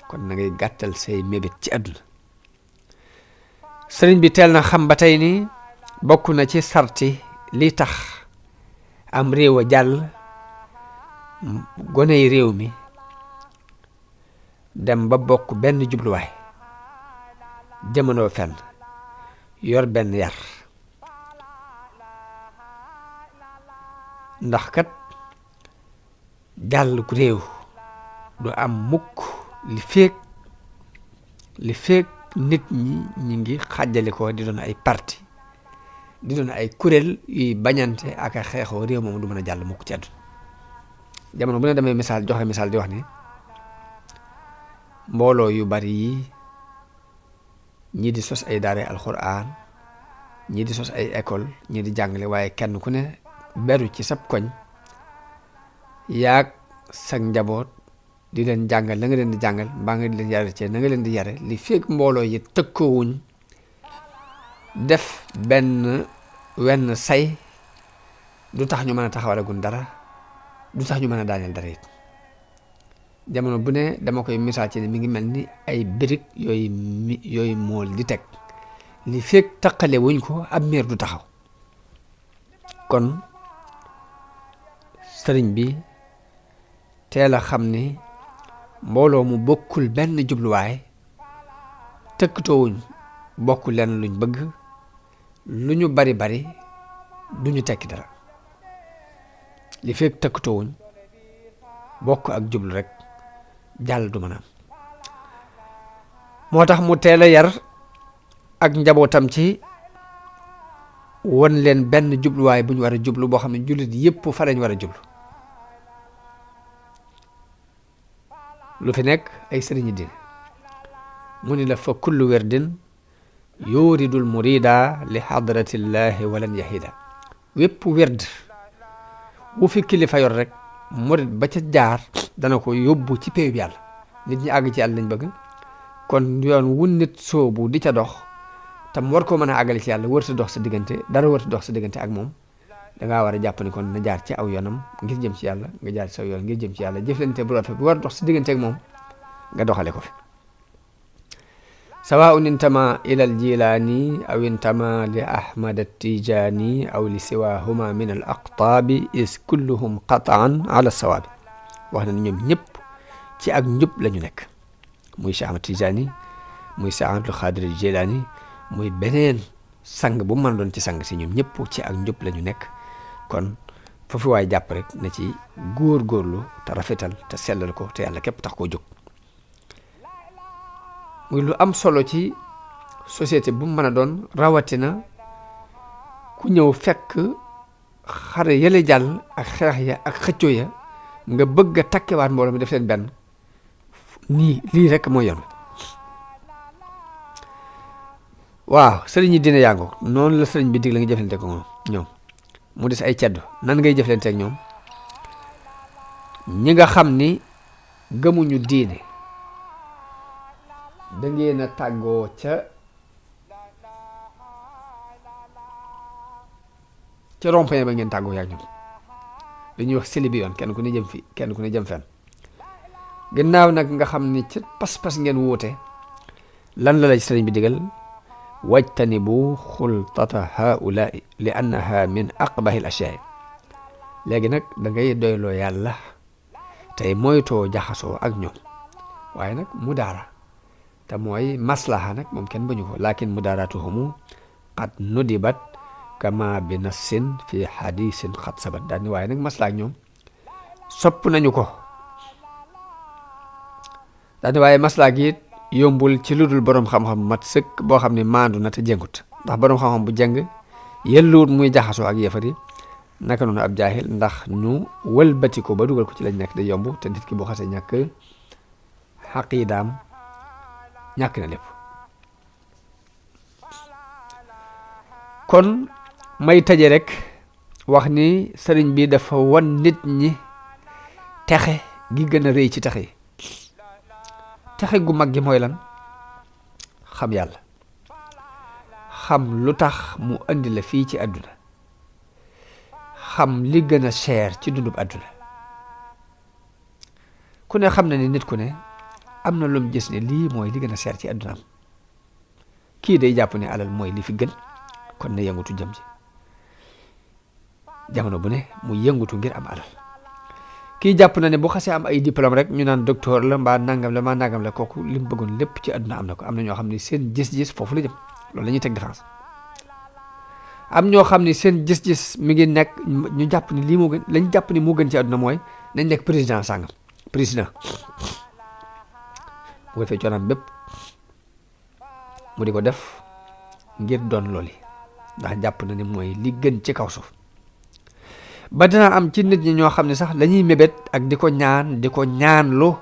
kon na ngay gàttal say mébét ci àdduna. sëriñ bi teel na xam ba tey ni bokk na ci sarti li tax am réew a jàll goney réew mi dem ba bokk benn jubluwaay, jamono fenn, yor benn yar. ndax kat jàll ku réew du am mukk li feek nit ñi ngi xàjjale ko di doon ay parti, di doon ay kuréel yuy bañante ak a xeexoo, réew moom du mën a jàll mukk ci àdduna. jamono bu ne damay joxe misaal di wax ni mbooloo yu bari yi ñii di sos ay daara alxuraan, ñii di sos ay école, ñii di jàngale, waaye kenn ku ne beru ci sab koñ yaag sag njaboot di leen jàngal la nga leen di jàngal mbaa nga di leen yare ci na nga leen di yare. li fekk mbooloo yi tëkkoowuñ def wenn say du tax ñu mën a taxawalagun dara, du tax ñu mën a daaneel dara it. jamono bu ne dama koy misaal ci ne mi ngi mel ni ay birig yooyu mool di teg, li fekk taqale wuñ ko ab miir du taxaw. kon sëriñ bi teel a xam ni mbooloo mu bokkul benn jubluwaay, tëkkatoowuñ bokk lenn luñ bëgg, lu ñu bari bari duñu tekki dara. li fekk tëkkatoowuñ bokk ak jublu rek jàll du mën a am. moo tax mu teel a yar ak njabootam ci won leen benn jubluwaay bu ñu war a jublu boo xam ne jullit yépp fa lañ war a jublu. lu fi nekk ay sëriñi diine mu ni la fa kullu werdin yuridul murida li hadratillahi walan yahida. wépp werd bu fi kilifa yor rek murid ba ca jaar dana ko yóbbu ci péyub yàlla. nit ñi àgg ci yàlla lañ bëgg, kon yoon wu nit soobu di ca dox tam war koo mën a àggale ci yàlla, wërta dox sa diggante dara, wërta dox sa diggante ak moom. dangaa war a jàpp ni kon na jaar ci aw yoonam ngir jëm ci yàlla, nga jaar ci saw yoon ngir jëm ci yàlla. jëflante bu rafet bu war a dox sa diggante ak moom nga doxale ko fi. sawaun intama ila al jilani aw intama li ahmad at-tijani aw li siwahuma min al aqtabi is kulluhum qataan ala sawaabi. wax na ñoom ñëpp ci ak njub la ñu nekk, muy Cheikh Ahmad Tijani, muy Cheikh Abdul Xaadir Jilaani, muy beneen sang bu mën doon ci sang si, ñoom ñëpp ci ak njub la ñu nekk. kon foofu waay jàpp rek na ci góor-góorlu te rafetal te sellal ko te yàlla képp tax koo jóg. muy lu am solo ci société bu mën a doon, rawatina ku ñëw fekk xare yële jàll ak xeex ya ak xëccoo ya nga bëgg a takkewaat mbooloo mi def leen benn. lii rek mooy yoon. waaw sëriñ yi dina yàngoo noonu la sëriñ bi dig la nga jëflante ko ñoom. mu des ay ceddo, nan ngay jëflante ak ñoom? ñi nga xam ni gëmuñu diine, da ngeen a tàggoo ca rond-point ba ngeen tàggoo yaa ñoom. dañuy wax sëli bi yoon, kenn ku ne jëm fi, kenn ku ne jëm fenn. gannaaw nag nga xam ni ca pas-pas ngeen wuute, lan la la sëriñ bi digal? wajtanibu xultata haulaai li annaha min aqbahi l ashyaai. léegi nag da ngay doyloo yàlla tey moytoo jaxasoo ak ñoom. waaye nag mudaara te mooy maslaha nag moom kenn bañu ko, lakin mudaaratuhumu qad nudibat kama bi nassin fi hadisin qad sabat. daal ni waaye nag maslaha ak ñoom sopp nañu ko. daal ni waaye maslaha gi it yombul ci lu dul borom xam-xam mat sëkk boo xam ne maandu na te jëngut. ndax borom xam-xam bu jëng yelluwut muy jaxasoo ak yëfari, naka noonu ab jaahil, ndax ñu wëlbati ko ba dugal ko ci lañ nekk da yomb. te nit ki boo xasee ñàkk xaqiidaam ñàkk na lépp. kon may tëje rek wax ni sëriñ bi dafa wan nit ñi texe gi gën a rëy ci texe yi. texe gu mag gi mooy lan? xam yàlla, xam lu tax mu andi la fii ci àdduna, xam li gën a cher ci dundub àdduna. ku ne xam na ni nit ku ne am na lu mu gis ne lii mooy li gën a cher ci àdduna am. kii day jàpp ne alal mooy li fi gën, kon ne yëngutu jëm ci jamono bu ne mu yëngutu ngir am alal. kii jàpp na ne bu xasee am ay diplôme rek ñu naan docteur la mbaa nangam la mbaa nangam la, kooku li mu bëggoon lépp ci àdduna am na ko. am na ñoo xam ne seen gis-gis foofu la jëm, loolu la ñuy teg défense. am ñoo xam ne seen gis-gis mi ngi nekk, ñu jàpp ni lii moo gën, lañ jàpp ni moo gën ci àdduna mooy nañ nekk président sàngam, président bu ko defee coonaam bépp mu di ko def ngir doon looli, ndax jàpp na ni mooy li gën ci kaw suuf. ba dina am ci nit ñi ñoo xam ne sax la ñuy mébét ak di ko ñaanlu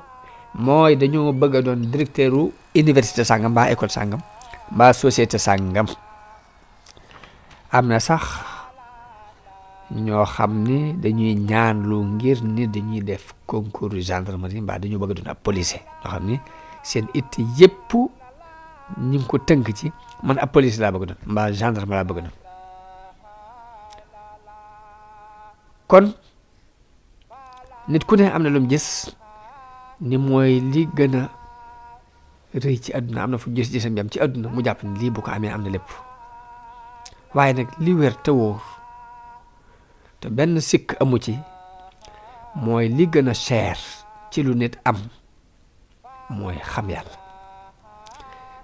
mooy dañoo bëgg a doon directeur u université sàngam mbaa école sàngam mbaa société sàngam. am na sax ñoo xam ni dañuy ñaanlu ngir ni dañuy def concours gendarmerie mbaa dañoo bëgg a doon ab policier, ñoo xam ni seen it yépp ñu ngi ko tënk ci man ab policier laa bëgg a doon mbaa gendarme laa bëgg a doon. kon nit ku ne am na lu mu gis ni mooy li gën a rëy ci àdduna am na fu gis-gisam yam ci àdduna mu jàpp ni lii bu ko amee am na lépp waaye nag li wér te wóor te benn sikk amu ci mooy li gën a cher ci lu nit am mooy xam yàlla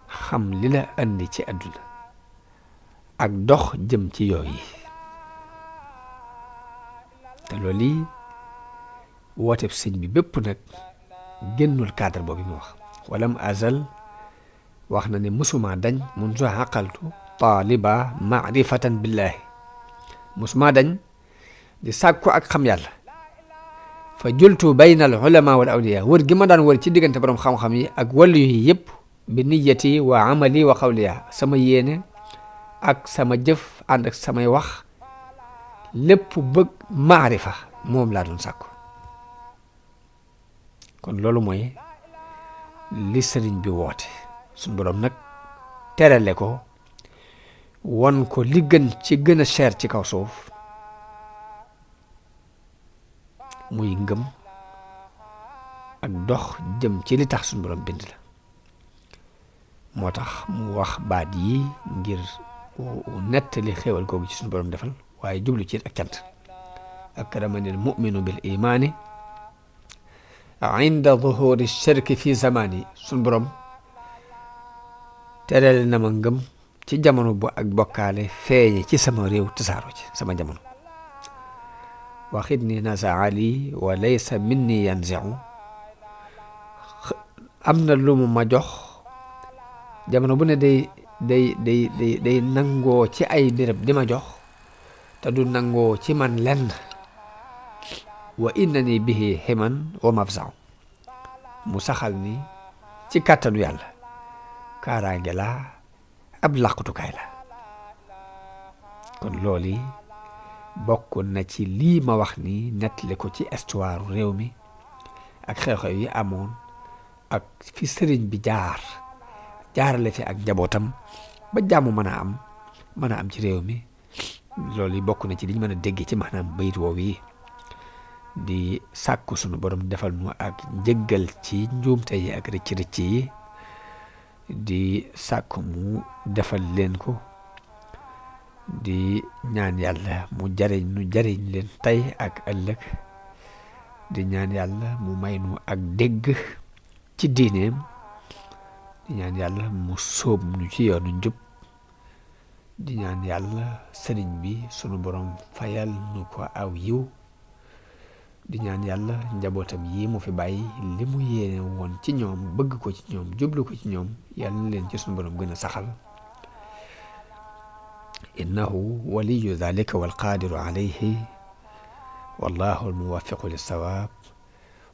xam li la andi ci àdduna ak dox jëm ci yooyu te loolu yi wooteeb sëñ bi bépp nag génnul cadre boobu mu wax walam azal wax na ne musuma dañ munzu aqaltu taaliba maarifatan billahi musuma dañ di sàkku ak xam yàlla fa jultu bayna al ulama wal awliya wër gi ma daan wër ci diggante borom xam-xam yi ak wàllu yi yëpp bi niyati wa amali wa qawliya sama yéene ak sama jëf ànd ak samay wax lépp bëgg maarifa moom laa doon sàkku kon loolu mooy li sëriñ bi woote suñu borom nag terale ko won ko li gën ci gën a cher ci kaw suuf muy ngëm ak dox jëm ci li tax suñu borom bind la moo tax mu wax baat yi ngir nettali xéewal googu ci suñu borom defal waaye jublu ci ak cant akramani al mu'minu bil imaani inda zuhuri shirki fi zamani suñu borom terale na ma ngëm ci jamono bu ak bokkaale feeñe ci sama réew tasaaro ci sama jamono waxit ni nasaali wa laysa minni yanzi'u am na lu mu ma jox jamono bu ne day nangoo ci ay béréb di ma jox te du nangoo ci man lenn wa innani bihi himan wa mafza'u mu saxal ni ci kàttanu yàlla kaaraange la ab làqutukaay la kon loolu bokk na ci lii ma wax ni nettali ko ci histoire réew mi ak xew-xew yi amoon ak fi sëriñ bi jaarale fi ak njabootam ba jàmm mën a am ci réew mi loolu bokk na ci liñ mën a dégg ci maanaam bayit woowu yi di sàkku sunu borom defal nu ak njëggal ci njuumte yi ak rëcc-rëcc yi di sàkku mu defal leen ko di ñaan yàlla mu jariñ leen tey ak ëllëg di ñaan yàlla mu may nu ak dégg ci diineem di ñaan yàlla mu sóob nu ci yoonu njub di ñaan yàlla sëriñ bi sunu borom fayal nu ko aw yiw di ñaan yàlla njabootam yi mu fi bàyyi li mu yéene woon ci ñoom bëgg ko ci ñoom jublu ko ci ñoom yàlla na leen ci sunu borom gën a saxal innahu waliyu dhalika walqadiru alayhi wallahu almuwaffiqu lissawaab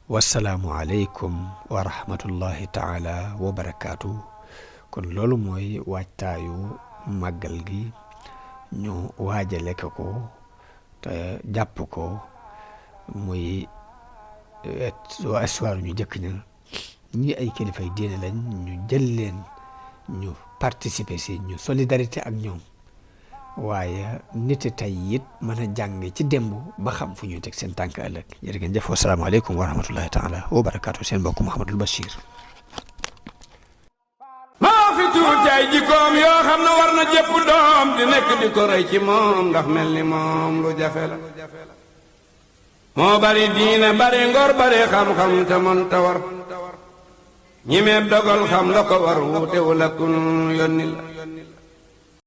wassalaamu aleykum wa rahmatullahi taala wa barakaatu kon loolu mooy waajtaayu màggal gi ñu waajale ko te jàpp ko muy histoire ñu jëkk ña ñi ay kilifay diine lañ ñu jël leen ñu participer si ñu solidarité ak ñoom waaye nit tey it mën a jàng ci démb ba xam fu ñuy teg seen tànk ëllëg jërë ngeen jëf wasalaamaaleykum wa rahmatullahi taala wa barakaatu seen mbokk Mouhamadul Bachir maa fi tuuti ay jikkoom yoo xam ne war na jëpp doom di nekk di ko roy ci moom ndax mel ni moom lu jafe la moo bari diine bari ngor bari xam-xam te mën ta war ñi meeb dogal xam la ko war wuute wu la kun yónni la